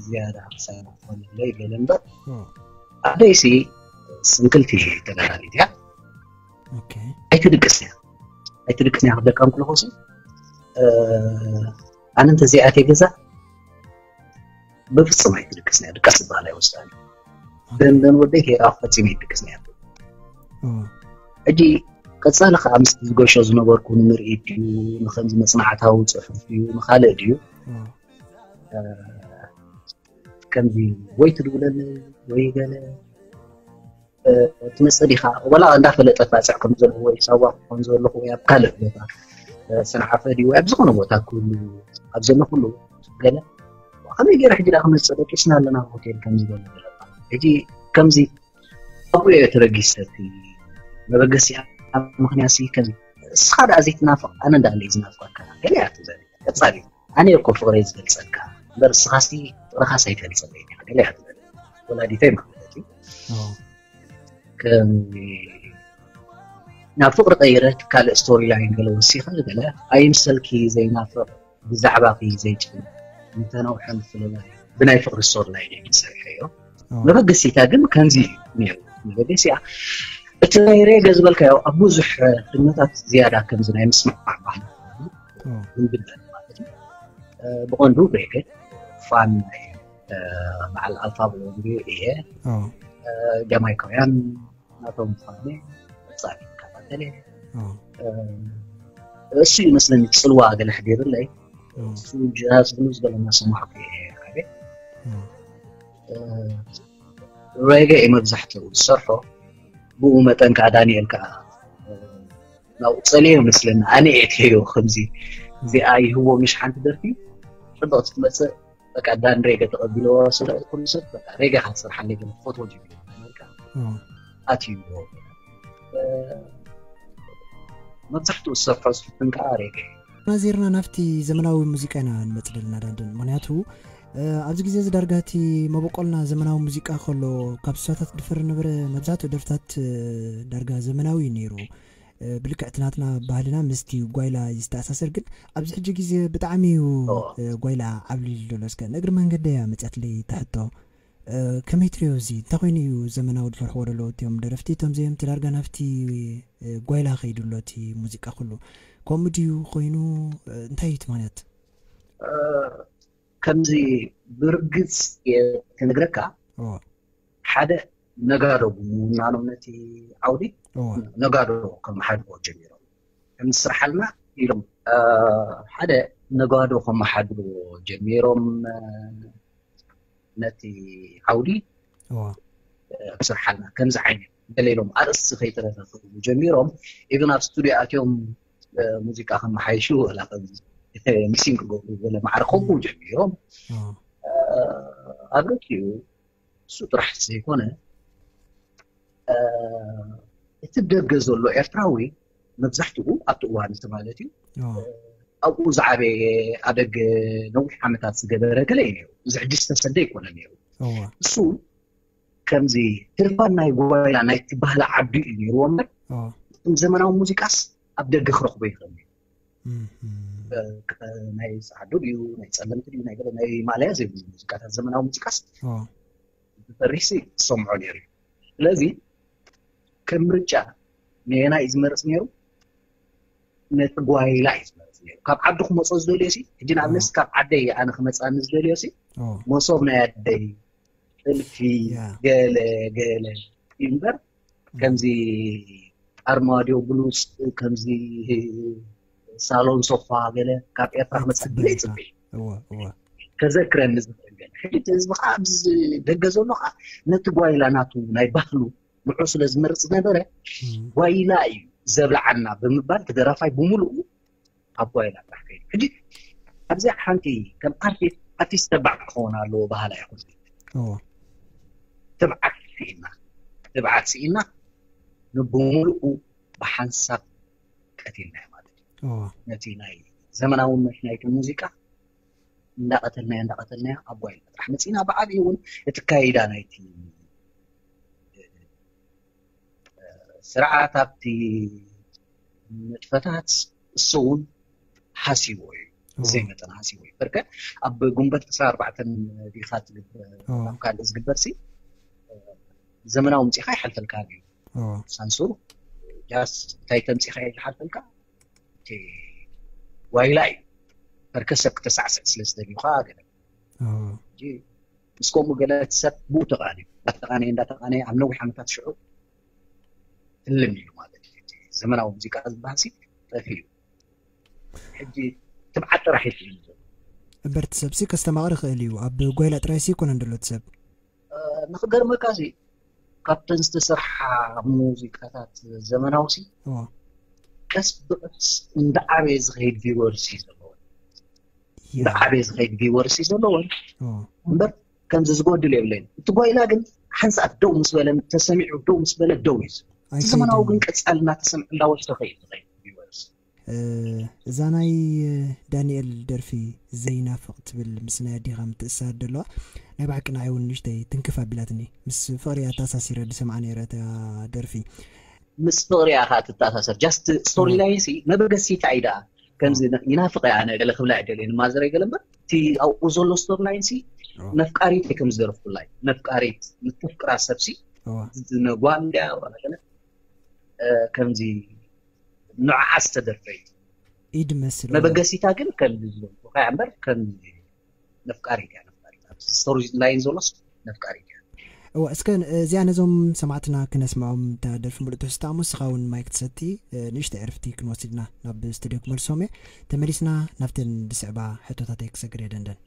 ዝያዳ ክሳብ ክኾነለይ ገለ እምበር ኣደይሲ ስንክልቲ ተጋዳሊት እያ። ኣይትድቅስ እያ ኣይትድቅስ እያ ክብለካ እንክለኹ ኣነ እንተዘይኣትየ ገዛ ብፍጹም ኣይትድቅስን እያ። ድቃስ ዝበሃል ኣይወስዳን። ደንደን ወደይ ከይረኣኹ ፈጺመ ኣይድቅስን እያ። ሕጂ ቀጻሊ ከዓ ምስ ዝገሾ ዝነበርኩ ንምርኢት ድዩ ንከምዚ መጽናዕታዊ ጽሑፍ ድዩ ንካልእ ድዩ ከምዚ ወይ ትድውለኒ ወይ ገለ ትመፅእ ዲኻ ወላ እንዳፈለጠት ባፅዕ ከም ዘለኹ ወይ ሳዋ ክኾን ዘለኹ ወይ ኣብ ካልእ ቦታ ሰንዓፈ ድዩ ወይ ኣብ ዝኾነ ቦታ ክህሉ ኣብ ዘለኹሉ ገለ ከመይ ገይረ ሕጂ ዳ ክመፅእ ደቂስና ኣለና ሆቴል ከም ዝበለ ሕጂ ከምዚ ኣብኡ እየ ተበጊሰ እቲ መበገሲኣ ምክንያት ሲ ከም እስኻ ደኣ ዘይትናፍቕ ኣነ እንዳ ኣለይ ዝናፍቐካ ገለ እያ ትዘኒ ቀፃሊ ኣነ እኮ ፍቕረይ ዝገልፀልካ እምበር እስኻሲ ፍቕርኻስ ኣይትገልፀለይ ኢኻ ገለ እያ ትበል ወላዲተይ ማለት እዩ ከም ናብ ፍቕሪ ቀይረት ካልእ ስቶሪ ላይን ገለ ወሲኸ ገለ ኣይምሰልኪ ዘይናፍቕ ብዛዕባኺ ዘይጭን እንተነውሐ ምፍልላይ ብናይ ፍቕሪ ስቶሪ ላይን እዩ ሰሪሐዮ መበገሲታ ግን ከምዚ እዩ ነይሩ መበገሲያ እቲ ናይ ሬገ ዝበልካዮ ኣብ ብዙሕ ህልምታት ዝያዳ ከምዚ ናይ ምስማዕ ባህሊ ዝንግደል ማለት እዩ ብቐንዱ ሬገ ፋን ናይ በዓል ኣልፋ ብሎንዲ እየ ጃማይካውያን ናቶም ምዃነ ጻፊ ይከታተል እየ እሱ ይመስለኒ ጽልዋ ገለ ሕዲርለይ እሱ ጃዝ ብሉ ዝበለና ሰማዕኩ እየ ሓደ ሬገ እዩ መብዛሕትኡ ዝሰርሖ ብኡ መጠን ከዓ ዳንኤል ከዓ ናብኡ ፀልዮ ይመስለኒ ኣነ እየ እትርእዮ ከምዚ እዚኣ ይህቦ ምሽ ሓንቲ ደርፊ ፅብቕቲ ትመፅእ በቃ ዳን ሬገ ተቐቢልዎ ስለ ኩሉ ሰብ በቃ ሬገ ኢኻ ትሰርሓለይ ገለ ክፈትዎ ጀሚሩ ኣመሪካ ኣትይዎ መብዛሕትኡ ዝሰርሖ ዝፍትን ከዓ ሬገ ናዚርና ናብቲ ዘመናዊ ሙዚቃ ኢና ንመፅእ ዘለና ዳንደን ምክንያቱ ኣብዚ ግዜ እዚ ዳርጋ እቲ መበቆልና ዘመናዊ ሙዚቃ ከሎ ካብ ስሳታት ድፈር ነበረ መብዛሕትኡ ደርፍታት ዳርጋ ዘመናዊ እዩ ነይሩ ብልክዕ እቲ ናትና ባህልና ምስቲ ጓይላ እዩ ዝተኣሳሰር ግን ኣብዚ ሕጂ ግዜ ብጣዕሚ እዩ ጓይላ ዓብሊሉ ዘሎ እስከ ንእግሪ መንገደያ መፅያትለይ ተሕቶ ከመይ ትሪዮ እዚ እንታይ ኮይኑ እዩ ዘመናዊ ዝፈርሕዎ ዘለዉ እቲኦም ደረፍቲ እቶም ዘየምቲ ዳርጋ ናብቲ ጓይላ ከይዱ ኣሎ እቲ ሙዚቃ ኩሉ ከምኡ ድዩ ኮይኑ እንታይ እዩ እቲ ምክንያት ከምዚ ብርግፅ ክነግረካ ሓደ ነጋዶ ብምውናኖም ነቲ ዓውዲ ነጋዶ ከመሓድርዎ ጀሚሮም ከም ስርሓልና ኢሎም ሓደ ነጋዶ ከመሓድርዎ ጀሚሮም ነቲ ዓውዲ ስርሓልና ከምዚ ዓይነት ገለ ኢሎም ኣርእስቲ ከይተረፈ ጀሚሮም ኢብን ኣብ ስቱዲዮ ኣትዮም ሙዚቃ ከመሓይሹ ወላ ከምዚ ሚሲን ክገብሩ ገለ ማዕረ ከምኡ ጀሚሮም ኣብ ርቲኡ እሱ ጥራሕ ዘይኮነ እቲ ደገ ዘሎ ኤርትራዊ መብዛሕትኡ ኣብቲ እዋን እቲ ማለት እዩ ኣብኡ ዝዓበየ፣ ኣብ ደገ ነዊሕ ዓመታት ዝገበረ ገለ እዩ ነይሩ። እዚ ሕጂ ዝተሰደ ኣይኮነን ነይሩ። እሱ ከምዚ ህርፋን ናይ ጓይላ ናይቲ ባህሊ ዓዱ እዩ ነይርዎ እምበር፣ እቶም ዘመናዊ ሙዚቃስ ኣብ ደገ ክረኽቦ ይኽእል እዩ። ናይ ፃዕዱ ድዩ ናይ ፀለምቲ ድዩ ናይ ገለ ናይ ማለያ ዘይብሉ ሙዚቃታት፣ ዘመናዊ ሙዚቃስ ዝፈሪሲ ዝሰምዖ ነይሩ እዩ። ስለዚ ከም ምርጫ ነየና እዩ ዝመርፅ ነይሩ? ነቲ ጓይላ እዩ ዝመርፅ ነይሩ። ካብ ዓዱ ክመፆ ዝደልዮ ሲ፣ ሕጂ ንኣብነት ካብ ዓደይ ኣነ ክመፅኣኒ ዝደልዮ ሲ፣ መሶብ ናይ ኣደይ፣ ጥልፊ፣ ገለ ገለ እዩ እምበር፣ ከምዚ ኣርማድዮ ብሉፅ፣ ከምዚ ሳሎን ሶፋ ገለ ካብ ኤርትራ ክመፅኣኒ ይፅበ። ከዘክረኒ ዝኽእል ገለ። ሕጂ እቲ ህዝቢ ከዓ ኣብዚ ደገ ዘሎ ከዓ ነቲ ጓይላ ናቱ ናይ ባህሉ ንዑ ስለ ዝመርፅ ዝነበረ፣ ጓይላ እዩ ዘብልዓና ብምባል እቲ ደራፋይ ብምሉኡ ኣብ ጓይላ ጥራሕ ከይዱ። ሕጂ ኣብዚኣ ሓንቲ ከም ኣርቲስት፣ ኣርቲስት ተባዕ ክኸውን ኣለዎ በሃላ ይኹን ትብዓት ስኢና፣ ትብዓት ስኢና ንብምሉኡ ብሓንሳብ ቀቲልናዮ ማለት እዩ። ነቲ ናይ ዘመናውነት ናይቲ ሙዚቃ እንዳቐተልናዮ እንዳቐተልናዮ ኣብ ጓይላ ጥራሕ መፂና። ብዓብዩ እውን እቲ ካይዳ ናይቲ ስርዓት ኣብቲ ንጥፈታት እሱ እውን ሓሲዎ እዩ። ብዘይ መጠን ሓሲዎ እዩ። በርከ ኣብ ጉንበት ዕስራ ኣርባዕተ ዲኻ ትግበር፣ ኣብ ካልእ ዝግበር ሲ ዘመናዊ ምፂኻ ይሓልፈልካ እዩ። ሳንሱር ጃስ እንታይ ተምፂኻ እዩ ዝሓልፈልካ? ዋይላ እዩ። በርከ ሰብ ክተሳዕስዕ ስለ ዝደልዩ ከዓ ገለ ምስ ከምኡ ገለ ሰብ ብኡ ተቃንዩ እንዳተቃነየ እንዳተቃነየ ኣብ ነዊሕ ዓመታት ሽዑ ትልም ኢሉ ማለት እዩ። ዘመናዊ ሙዚቃ ዝበሃል ሲ ጠፊኡ። ሕጂ ትብዓት ጥራሕ እዩ ትልም ዘሎ። እምበር እቲ ሰብሲ ከስተማቕር ይኽእል እዩ። ኣብ ጓይላ ጥራይ ሲ ይኮነን ዘሎ እቲ ሰብ። ንኽገርመካ ሲ ካብተን ዝተሰርሓ ሙዚቃታት ዘመናዊ ሲ ቀስ ብቀስ እንዳዓበየ ዝኸይድ ቪወርስ እዩ ዘለወን። እንዳዓበየ ዝኸይድ ቪወርስ እዩ ዘለወን። እምበር ከምዚ ዝጎድል የብለይን። እቲ ጓይላ ግን ሓንሳእ ደው ምስ በለ፣ ተሰሚዑ ደው ምስ በለ ደው እዩ ዝብል። እቲ ዘመናዊ ግን ቀጻሊ እናተሰምዐ እንዳወሰኸ እዩ ዝኸይድ ቪወርስ። እዛ ናይ ዳንኤል ደርፊ ዘይናፍቕ ትብል ምስ ናይ ኣዴኻ ምትእስሳር ደለዋ ናይ ብሓቂ ንዓይ እውን ንእሽተይ ትንክፍ ኣቢላትኒ። ምስ ፍቕሪ ኣተኣሳሲረ ዝሰምዓ ነይረ እታ ደርፊ። ምስ ፍቕሪ እያ ከዓ ትተኣሳሰር። ጃስት ስቶሪ ላይን ሲ መበገሲታ እዩ ደኣ። ከምዚ ይናፍቕ እያ ኣነ ገለ ክብላ እየ ደልየ ንማዘረይ ገለ እምበር እቲ ኣብኡ ዘሎ ስቶሪ ላይን ሲ ነፍቃሪት እየ ከም ዝደረፍኩላ እዩ። ነፍቃሪት ንተፍቅራ ሰብ ሲ ነጓል እንድያ ዋላ ገለ ከምዚ ንዕዓ ዝተደርፈ እዩ። ኢድ መስሎ። መበገሲታ ግን ከምዚ ዝበልኩ እያ እምበር ከም ነፍቃሪት እያ ነፍቃሪት። ኣብ ስቶሪ ላይን ዘሎስ ነፍቃሪት እያ። እዋ እስከ እዚኣ ነዞም ሰማዕትና ክነስምዖም እታ ደርፊ ሙሉእ ትሕዝታ እሞ ንስኻ እውን ማይክ ትሰቲ ንእሽተይ ዕርፍቲ ክንወስድና ናብ ስቱድዮ ክመልሶም እየ። ተመሊስና ናብተን ዝስዕባ ሕቶታተይ ክሰግር እየ ደንደን።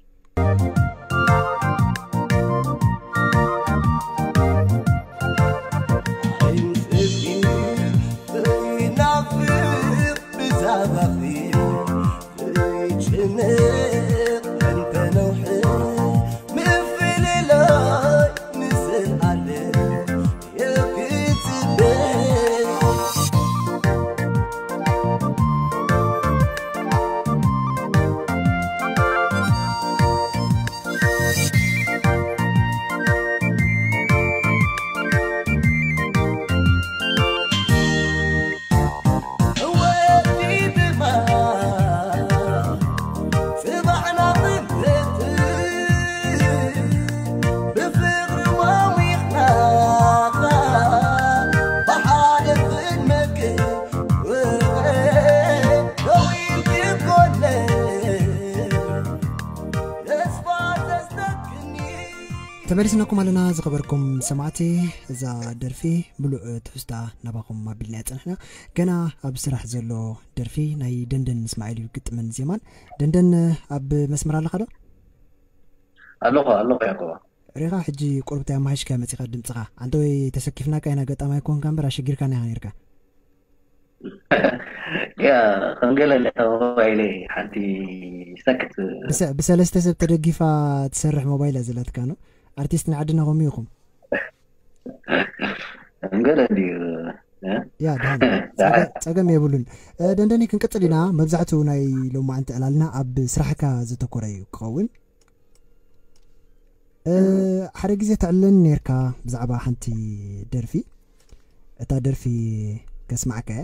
ተመሊስናኩም ኣለና ዝኸበርኩም ሰማዕቲ። እዛ ደርፊ ምሉእ ትሕዝታ ናባኹም ኣቢልና እያ ጸኒሕና። ገና ኣብ ስራሕ ዘሎ ደርፊ ናይ ደንደን ንስማዕ ኢሉ ግጥምን ዜማን። ደንደን ኣብ መስመር ኣለኻ ዶ? ኣለኹ ኣለኹ ያዕቆባ። ሪኻ ሕጂ ቁርብታይ ኣማሓይሽካ መጺኻ ድምጽኻ። ኣንተ ወይ ተሰኪፍናካ ኢና ገጣማይ ኮንካ እምበር ኣሸጊርካና ኢኻ ነርካ። ያ ከም ገለ እንደ ሞባይለይ ሓንቲ ሰክት ብሰ- ብሰለስተ ሰብ ተደጊፋ ትሰርሕ ሞባይል እያ ዘላትካ ነው። ኣርቲስት ንዓድና ከምኡ ኢኹም። ከም ገለ እንድዩ እ? ያ ደሓን። ጸገ- ጸገም የብሉን። እ፣ ደንደኒ፣ ክንቅጽል ኢና። መብዛሕትኡ ናይ ሎማዓንቲ ዕላልና ኣብ ስራሕካ ዘተኮረ እዩ ክኸውን። እ፣ ሓደ ግዜ ተዕልለኒ ነርካ ብዛዕባ ሓንቲ ደርፊ። እታ ደርፊ ከስማዕካ እየ።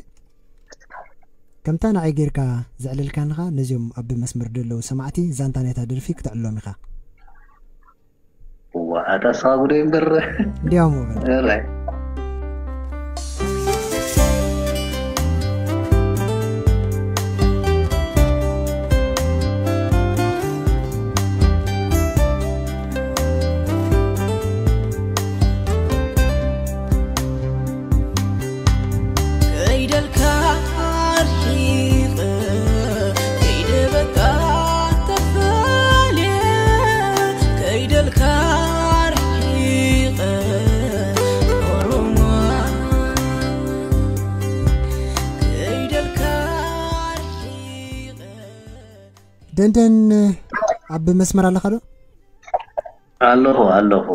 ከምታ ንዓይ ጌርካ ዘዕለልካንኻ ነዚኦም ኣብ መስመር ዘለዉ ሰማዕቲ ዛንታ ናይታ ደርፊ ክትዕልሎም ኢኻ። እዋ ኣታ ስኻ ጉደይ እምበር። እንዲያውም ወገን ራይ ከይደልካ ርሒቐ ከይደ በቃ ተፈልየ ከይደልካ ርሒቐ ኦሮሞ ከይደልካ ርሒቐ ደንደን፣ ኣብ መስመር ኣለኻ ዶ? ኣለኹ ኣለኹ።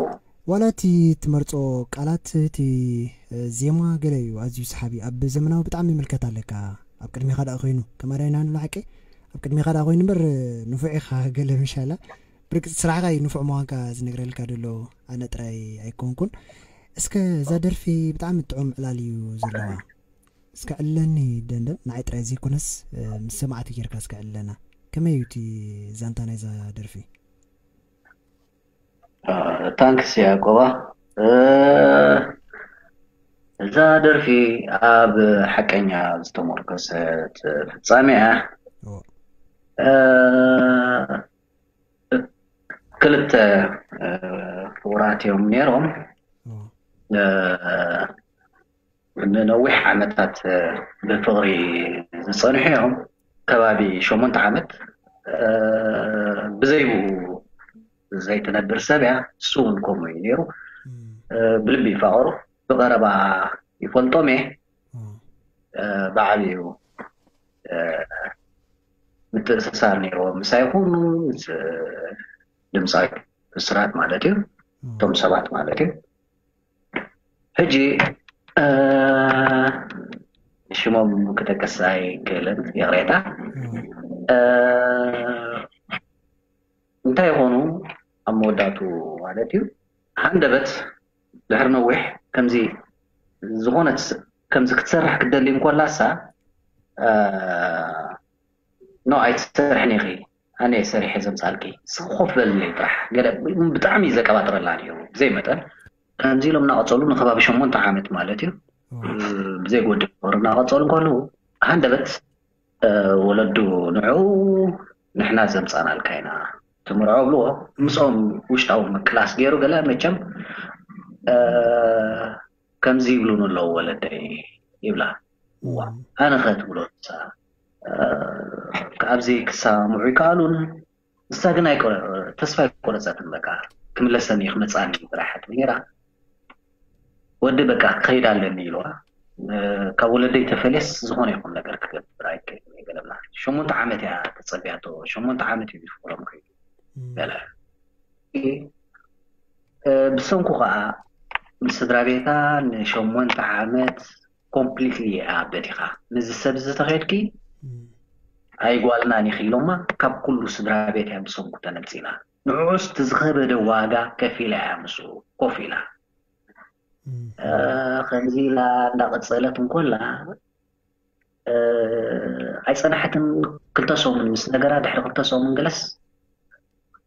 ዋላ እቲ ትመርጾ ቃላት፣ እቲ ዜማ ገለ እዩ ኣዝዩ ሰሓቢ። ኣብ ዘመናዊ ብጣዕሚ ይምልከት ኣለካ። ኣብ ቅድሜኻ ደኣ ኮይኑ፣ ከማዳይ ናኑ ንሓቂ ኣብ ቅድሜኻ ደኣ ኮይኑ እምበር፣ ንፉዕ ኢኻ ገለ ምሻላ። ብርግጽ ስራሕኻ እዩ ንፉዕ ምዃንካ ዝነግረልካ ዘሎ፣ ኣነ ጥራይ ኣይኮንኩን። እስከ እዛ ደርፊ ብጣዕሚ ጥዑም ዕላል እዩ ዘለዋ። እስከ ዕለኒ ደንደን፣ ንዓይ ጥራይ ዘይኮነስ፣ እ፣ ምስ ሰማዕቲ ጌርካ እስከ ዕለና። ከመይ እዩ እቲ ዛንታ ናይዛ ደርፊ? ታንክስ ያዕቆባ። እ፣ እዛ ደርፊ ኣብ ሓቀኛ ዝተመርኮሰት ፍጻሜ እያ። ኦ፣ እ፣ ክልተ፣ እ፣ ፍቑራት እዮም ነይሮም። ኦ፣ እ፣ ንነዊሕ ዓመታት፣ እ፣ ብፍቕሪ ዝጸንሑ እዮም። ከባቢ ሸሞንተ ዓመት፣ እ፣ ብዘይብኡ ዘይትነብር ሰብ እያ። እሱ እውን ከምኡ እዩ ነይሩ። እም፣ እ፣ ብልቢ ይፋቐሩ፣ ብቐረባ ይፈልጦም እየ። ኦ፣ እ፣ ብዓብዩ፣ እ፣ ምትእስሳር ነይርዎ ምሳይ ይኹኑ ምስ፣ እ፣ ድምፃዊ ብስራት ማለት እዩ። እም፣ እቶም ሰባት ማለት እዩ። ሕጂ፣ እ፣ ሽሞም ክጠቅስ ኣይክእልን፣ ይቕሬታ። እም፣ እ፣ እንታይ ይኾኑ ኣብ መወዳቱ ማለት እዩ። ሃንደበት ድሕሪ ነዊሕ ከምዚ ዝኾነት ስ-፣ ከምዚ ክትሰርሕ ክትደሊ እንኮላሳ፣ እ፣ ኖ ኣይትሰርሕን ኢኺ፣ ኣነ እየ ሰሪሐ ዘምፃልኪ፣ ንስኺ ኮፍ በልለይ ጥራሕ፣ ገለ ብጣዕሚ ዘቀባጥረላ ነይሩ ብዘይ መጠን። ከምዚ ኢሎም እናቐፀሉ ንከባቢ ሸሞንተ ዓመት ማለት እዩ። ኦ፣ ብዘይ ጎድል ወር እናቐፀሉ እንከለዉ ሃንደበት፣ እ፣ ወለዱ ንዑ ንሕና ዘምፃናልካ ኢና ትምርዖ ብልዎ። ምስኦም ውሽጣዊ ምቅላስ ገይሩ ገለ መቸም፣ እ፣ ከምዚ ይብሉን ኣለዉ ወለደይ ይብላ። እዋ፣ እም፣ ኣነ ከ ትብሎ ንሳ፣ እ፣ ኣብዚ ክሰማምዑ ይከኣሉን። ንሳ ግን ኣይቆረ-፣ ተስፋ ኣይቆረፀትን። በቃ ክምለሰኒ እዩ ክመፅኣኒ እዩ ጥራሕ ትብል ነይራ። ወዲ በቃ ክኸይድ ኣለኒ ኢልዋ። እ፣ ካብ ወለደይ ተፈልየስ ዝኾነ ይኹን ነገር ክገብር ኣይክእልን እየ ገለ ብላ። ሸሞንተ ዓመት እያ ተፀቢያቶ። ሸሞንተ ዓመት እዩ ፍቅሮም ከይዱ እም፣ ገለ። እ፣ ብሰንኩ ከዓ ንስድራ ቤታ ንሸሞንተ ዓመት ኮምፕሊትሊ እያ በቲኻ። ምስዚ ሰብ እዚ ተኸይድኪ እም፣ ኣይጓልናን ኢኺ ኢሎማ። ካብ ኩሉ ስድራ ቤት እያ ብሰንኩ ተነፂላ። ንዕኡስ እቲ ዝኸበደ ዋጋ ከፊላ እያ ምስኡ ኮፍ ኢላ። እም፣ እ፣ ከምዚ ኢላ እንዳቐፀለት እንኮላ፣ እ፣ ኣይፀናሐትን። ክልተ ሰሙን ምስ ነገራ፣ ድሕሪ ክልተ ሰሙን ገለስ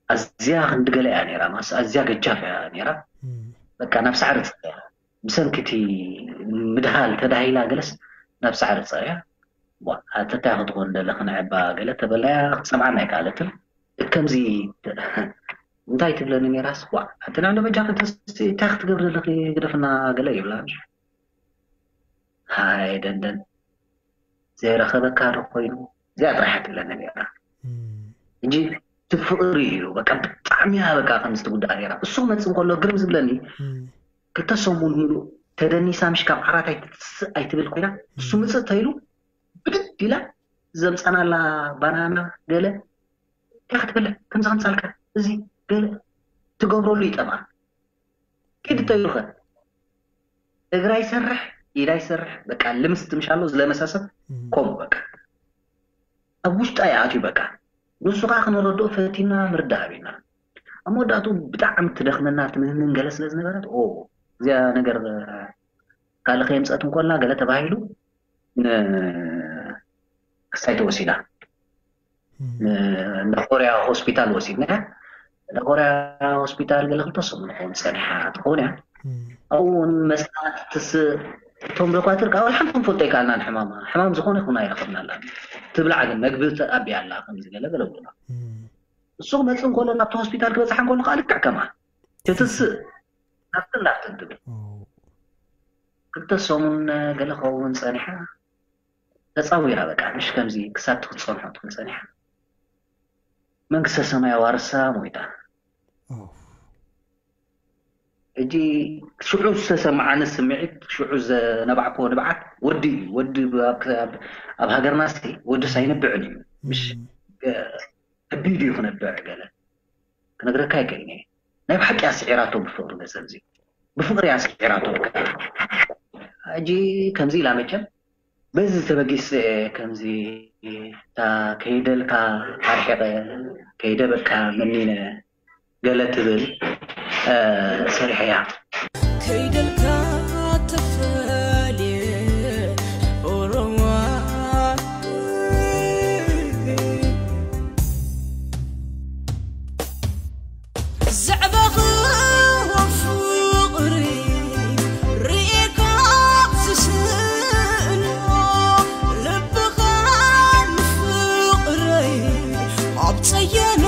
ኣዝያ ክንዲ ገለ እያ ነይራ፣ ማስ ኣዝያ ገጃፍ እያ ነይራ። እም፣ በቃ ናብ ሳዕሪ ፀርያ። ብሰንኪ እቲ ምድሃል ተዳሂላ ገለስ ናብ ሳዕሪ ፀርያ። ዋ፣ ኣቲ እንታይ ክትኾን ደለኺ ንዕባ ገለ ተበላያ ክትሰምዓና ኣይከኣለትን። ከምዚ እንታይ ትብለኒ ነይራስ፣ ዋ፣ ኣቲ ንዕሎ በጃኺ ተስ-፣ እንታይ ክትገብሪ ዘለኺ ግደፍና ገለ ይብላ። ሃይ ደንደን፣ ዘይረኸበካ ዶ ኮይኑ? እዚኣ ጥራሕ እያ ትብለኒ ነይራ። እም፣ እንጂ እቲ ፍቕሪ እዩ በቃ ብጣዕሚ እያ በቃ ከምዚ ትጉዳእ ነይራ። እሱ ክመፅእ እንከሎ ግርም ዝብለኒ እም፣ ክልተ ሰሙን ሙሉእ ተደኒሳ ምሽ ካብ ዓራት ኣይትትስእ ኣይትብል ኮይና፣ እሱ ምፅእ ተይሉ ብድድ ኢላ ዘምፃናላ ባናና ገለ እንታይ ክትበልዕ ከምዚ ከምፃልካ እዚ ገለ ትገብረሉ ይጠፍኣ። ኪድ ተይሉኸ እግራ ይሰርሕ ኢዳ ይሰርሕ። በቃ ልምስ ትምሻሎ ዝለመሰ ሰብ ኮም በቃ ኣብ ውሽጣ ይኣትዩ። በቃ ንሱ ከዓ ክንረድኦ ፈቲና ምርዳእ ኣቢና። ኣብ መወዳእቱ ብጣዕሚ ትደኽመና ትምህምን ገለ ስለ ዝነበረት ኦ እዚኣ ነገር ካልእ ከየምፀት እንኮልና ገለ ተባሂሉ ክሳይ ተወሲዳ ንኮርያ ሆስፒታል ወሲድና። ንኮርያ ሆስፒታል ገለ ክልተ ሰሙን ኾን ፀኒሓ ትኸውን እያ። ኣብኡ እውን መስታት ትስእ እቶም ዶኳትር ከዓ ሓንቲ ክንፈልጦ ይከኣልናን ሕማማ ሕማም ዝኾነ ይኹን ኣይረኸብናላ። ትብላዕ ግን መግቢ ተኣብያ ኣላ ከምዚ ገለ ገለ ብሉና። እሱ ክመፅእ እንከሎ ናብቲ ሆስፒታል ክበፅሓ እንከሎ ከዓ ልክዕ ከማ ትትስእ ናብትን ናብትን ትብል። ክልተ ሰሙን ገለ ከውን ፀኒሓ ተፃዊራ በቃ ምሽ ከምዚ ክሳብ ትክትፀንሖ ትክል ፀኒሓ መንግስተ ሰማይ ኣዋርሳ ሞይታ። ሕጂ ሽዑ ዝተሰማዓኒ ስምዒት ሽዑ ዘነባዕኮ ንብዓት ወዲ እዩ ወዲ ኣብ ሃገርና ሲ ወዲ ሳይነብዕን እዩ ምሽ ከቢድ እዩ ክነብዕ ገለ ክነግረካ ይክእልኒ። ናይ ብሓቂ ኣስዒራቶ ብፍቅሪ ገንዘብ እዚ ብፍቅሪ ኣስዒራቶ። ሕጂ ከምዚ ኢላ መቸም በዚ ተበጊስ ከምዚ እታ ከይደልካ ኣርሒቀ ከይደ በቃ መኒነ ገለ ትብል ሰሪሐያ። ከይደልካ ተፈልየ ኦሮማ ዘዕበኽዎ ፍቕሪ ርኢኻ ዝስእኖ ልብኻ ንፍቕረይ ኣብ ጸየኖ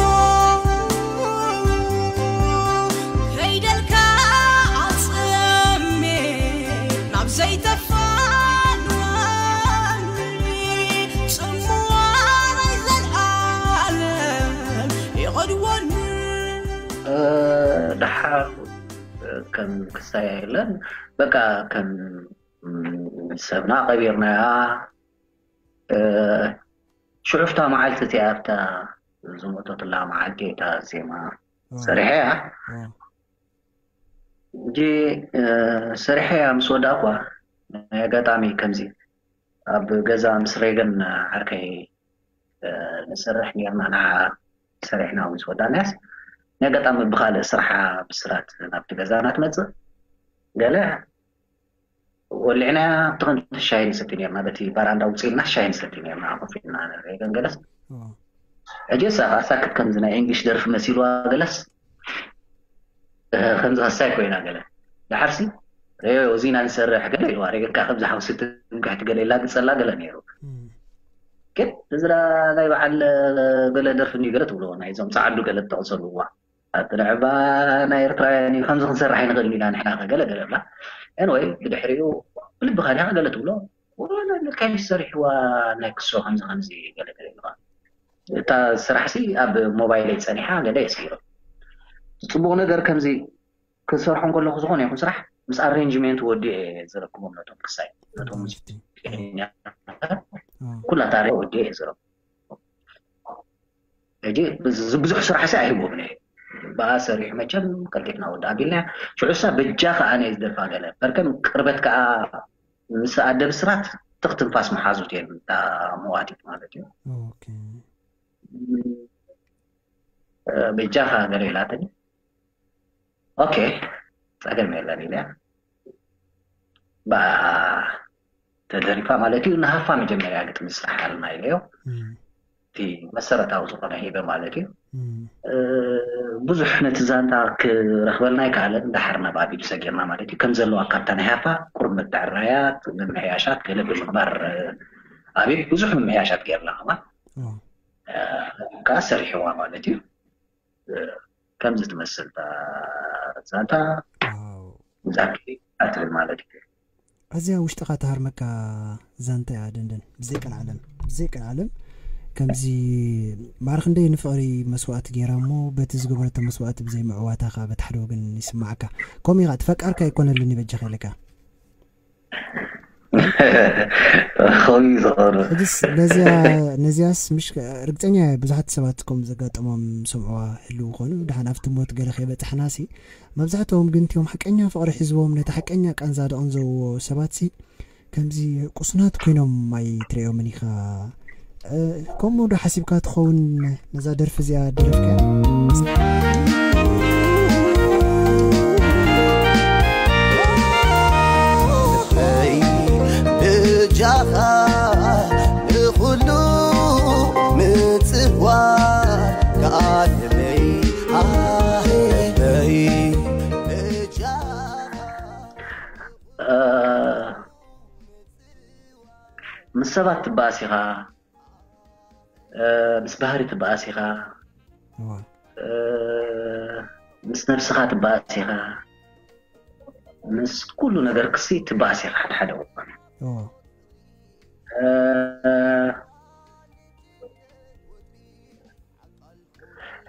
ከይደልካ ኣጽሜ ናብ ዘይተፋንወኒ ጽምዋ ናይ ዘልኣለም ይቐድወኒ። ደሓር ከም ክሳያ የለን በቃ ከም ሰብና ቀቢርናያ። ሽዑፍታ መዓልቲ እቲኣ ኣብታ ዝሞተትላ መዓልቲ እታ ዜማ ሰሪሐያ። እንጂ ሰሪሐያ ምስ ወዳእኳ ናይ ኣጋጣሚ ከምዚ ኣብ ገዛ ምስ ሬገን ዓርከይ ንሰርሕ ኔርና ንዓ ሰሪሕና ምስ ወዳእናያስ ናይ ኣጋጣሚ ብካልእ ስራሓ ብስራት ናብቲ ገዛና ትመፅእ ገለ ወሊዕናያ ትኽንቲ ሻሂ ንሰቲ ኔርና በቲ ባራንዳ ውፅኢልና ሻሂ ንሰቲ ኔርና ኮፍ ኢልና ንርኢ ገንገለስ ሕጂ ሳቃ ሳክት ከምዚ ናይ እንግሊሽ ደርፊ መሲልዋ ገለስ ከምዚ ከሳይ ኮይና ገለ ደሓርሲ እዚ ኢና ንሰርሕ ገለ ኢልዋ ሬገካ ከምዚ ሓውሲ ትምክሕቲ ገለ ይላግፀላ ገለ ነይሩ ግን እዚ ናይ በዓል ገለ ደርፊ እንዩ ገለ ትብሎ ናይዞም ፀዓዱ ገለ ትጠቕሰሉ እዋ ኣብቲ ንዕባ ናይ ኤርትራውያን እዩ ከምዚ ክንሰርሕ ኣይንኽእልን ኢና ንሕና ገለ ገለ ብላ ኤንወይ ብድሕሪኡ ብልብኻ ዲኻ ገለ ትብሎ ወላ ንካይ ሰሪሕዋ ናይ ክሶ ከምዚ ከምዚ ገለ ገለ ኢልዋ እታ ስራሕሲ ኣብ ሞባይለይ ፀኒሓ ገለ የስጊሮ ፅቡቕ ነገር ከምዚ ክሰርሖ እንከለኹ ዝኾነ ይኹን ስራሕ ምስ ኣሬንጅሜንት ወዲኡ እየ ዝረክቦም ነቶም ክሳይ ነቶም ሙዚቀኛታት ኩላ ታሪክ ወዲኡ እየ ዝረክቦም ሕጂ ብዙሕ ስራሕ ሲ ኣይህቦም ነ ብኣ ሰሪሑ መቸም ቀልጢፍና ወዲ ኣቢልና ሽዑሳ በጃ ከዓ ናይ ዝደርፋ ገለ በርከም ቅርበት ከዓ ምስ ኣደብ ስራት ትኽትንፋስ መሓዙት እየን እታ መዋቲት ማለት እዩ በጃኻ ገለ ኢላትኒ ኦኬ ጸገም የለን ኢለ ብኣ ተደሪፋ ማለት እዩ ንሃፋ መጀመርያ ግጥሚ ስራሕ ኣልና ኢለዮ እቲ መሰረታዊ ዝኾነ ሂበ ማለት እዩ ብዙሕ ነቲ ዛንታ ክረኽበልና ይከኣለን ዳሓር ናብ ኣቢብ ሰጊርና ማለት እዩ ከም ዘለዋ ካብታ ናይ ሃፋ ቁሩብ ምትዕራያት ምምሕያሻት ገለ ብምግባር ኣቢብ ብዙሕ ምምሕያሻት ገይርና ከማ ከዓ ሰሪሕዋ ማለት እዩ ከምዚ ትመስል ዛንታ ዛኪ ኣትብል ማለት እዩ ኣዝያ ውሽጥኻ ትሃርመካ ዛንታ እያ ደንደን ብዘይ ቀልዓለም ብዘይ ቀልዓለም ከምዚ ማዕረ ክንደይ ንፍቕሪ መስዋእቲ ገይራ እሞ በቲ ዝገበረቶ መስዋእቲ ብዘይ ምዕዋታ ከዓ በቲ ሓደ ወገን ይስማዓካ ከምኡ ኢኻ እቲ ፈቃርካ ኣይኮነልን ይበጃኻ ኢለካ ከምዩ ዝቐርብ ሕጅስ ነዚኣ ነዚኣስ ምሽ ርግፀኛ እየ ብዙሓት ሰባት ከም ዘጋጠሞም ሰምዕዋ ህልው ኮኑ ድሓን ኣብቲ ሞት ገለ ከይበፅሕናሲ መብዛሕትኦም ግን እቲኦም ሓቀኛ ፍቕሪ ሒዝዎም ነቲ ሓቀኛ ቃንዛ ደቐንዘውዎ ሰባትሲ ከምዚ ቁስናት ኮይኖም ኣይትርእዮምን ኢኻ። ከምኡ ዶ ሓሲብካ ትኸውን ነዛ ደርፊ እዚኣ ደረፍካ? እጃኻ ንኹሉ ምጽዋር ከኣለለይ ኣይ እጃኻ ምስ ሰባት ትበኣስ ኢኻ፣ ምስ ባህሪ ትበኣስ ኢኻ፣ ምስ ነብስኻ ትበኣስ ኢኻ፣ ምስ ኩሉ ነገር ክሲ ትበኣስ ኢኻ። ሓደ ሓደ እዋን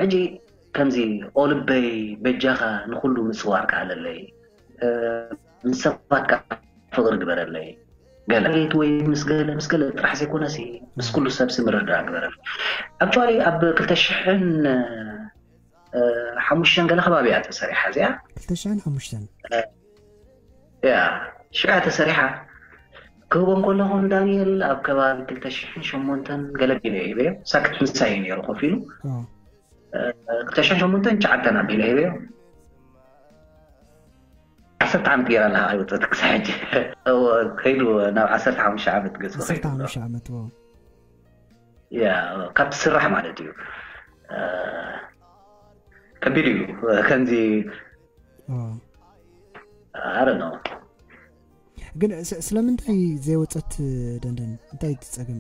ሕጂ ከምዚ ኦልበይ በጃኻ ንኹሉ ምፅዋር ከኣለለይ ምስ ሰባት ፍቕሪ ግበረለይ ገለ ወይ ምስ ገለ ምስ ገለ ጥራሕ ዘይኮነሲ ምስ ኩሉ ሰብሲ ምርድዳእ ግበረለይ። ኣክቹዋሊ ኣብ ክልተ ሽሕን ሓሙሽተን ገለ ከባቢ እያ ተሰሪሓ እዚኣ። ክልተ ሽሕን ሓሙሽተን ያ ሽዑ እያ ተሰሪሓ። ክህቦ እንከለኹ ንዳንኤል ኣብ ከባቢ ክልተ ሽሕን ሸሞንተን ገለ ቢለ ሂበዮ። ሳክት ምሳይ እዩ ነይሩ ኮፍ ኢሉ። ክልተ ሽሕን ሸሞንተን ትሽዓተን ኣቢለ ሂበዮ። ዓሰርተ ዓመት ገይራ ኣለካ ኣይወፀት ክሳብ ሕጂ ከይዱ ናብ ዓሰርተ ሓሙሽተ ዓመት ገፅ ዓሰርተ ሓሙሽተ ዓመት ዎ ያ ካብቲ ስራሕ ማለት እዩ። ከቢድ እዩ ከምዚ ኣረ ነው ግን ስ- ስለምንታይ ዘይወፀት ደንደን እንታይ ትፀግም?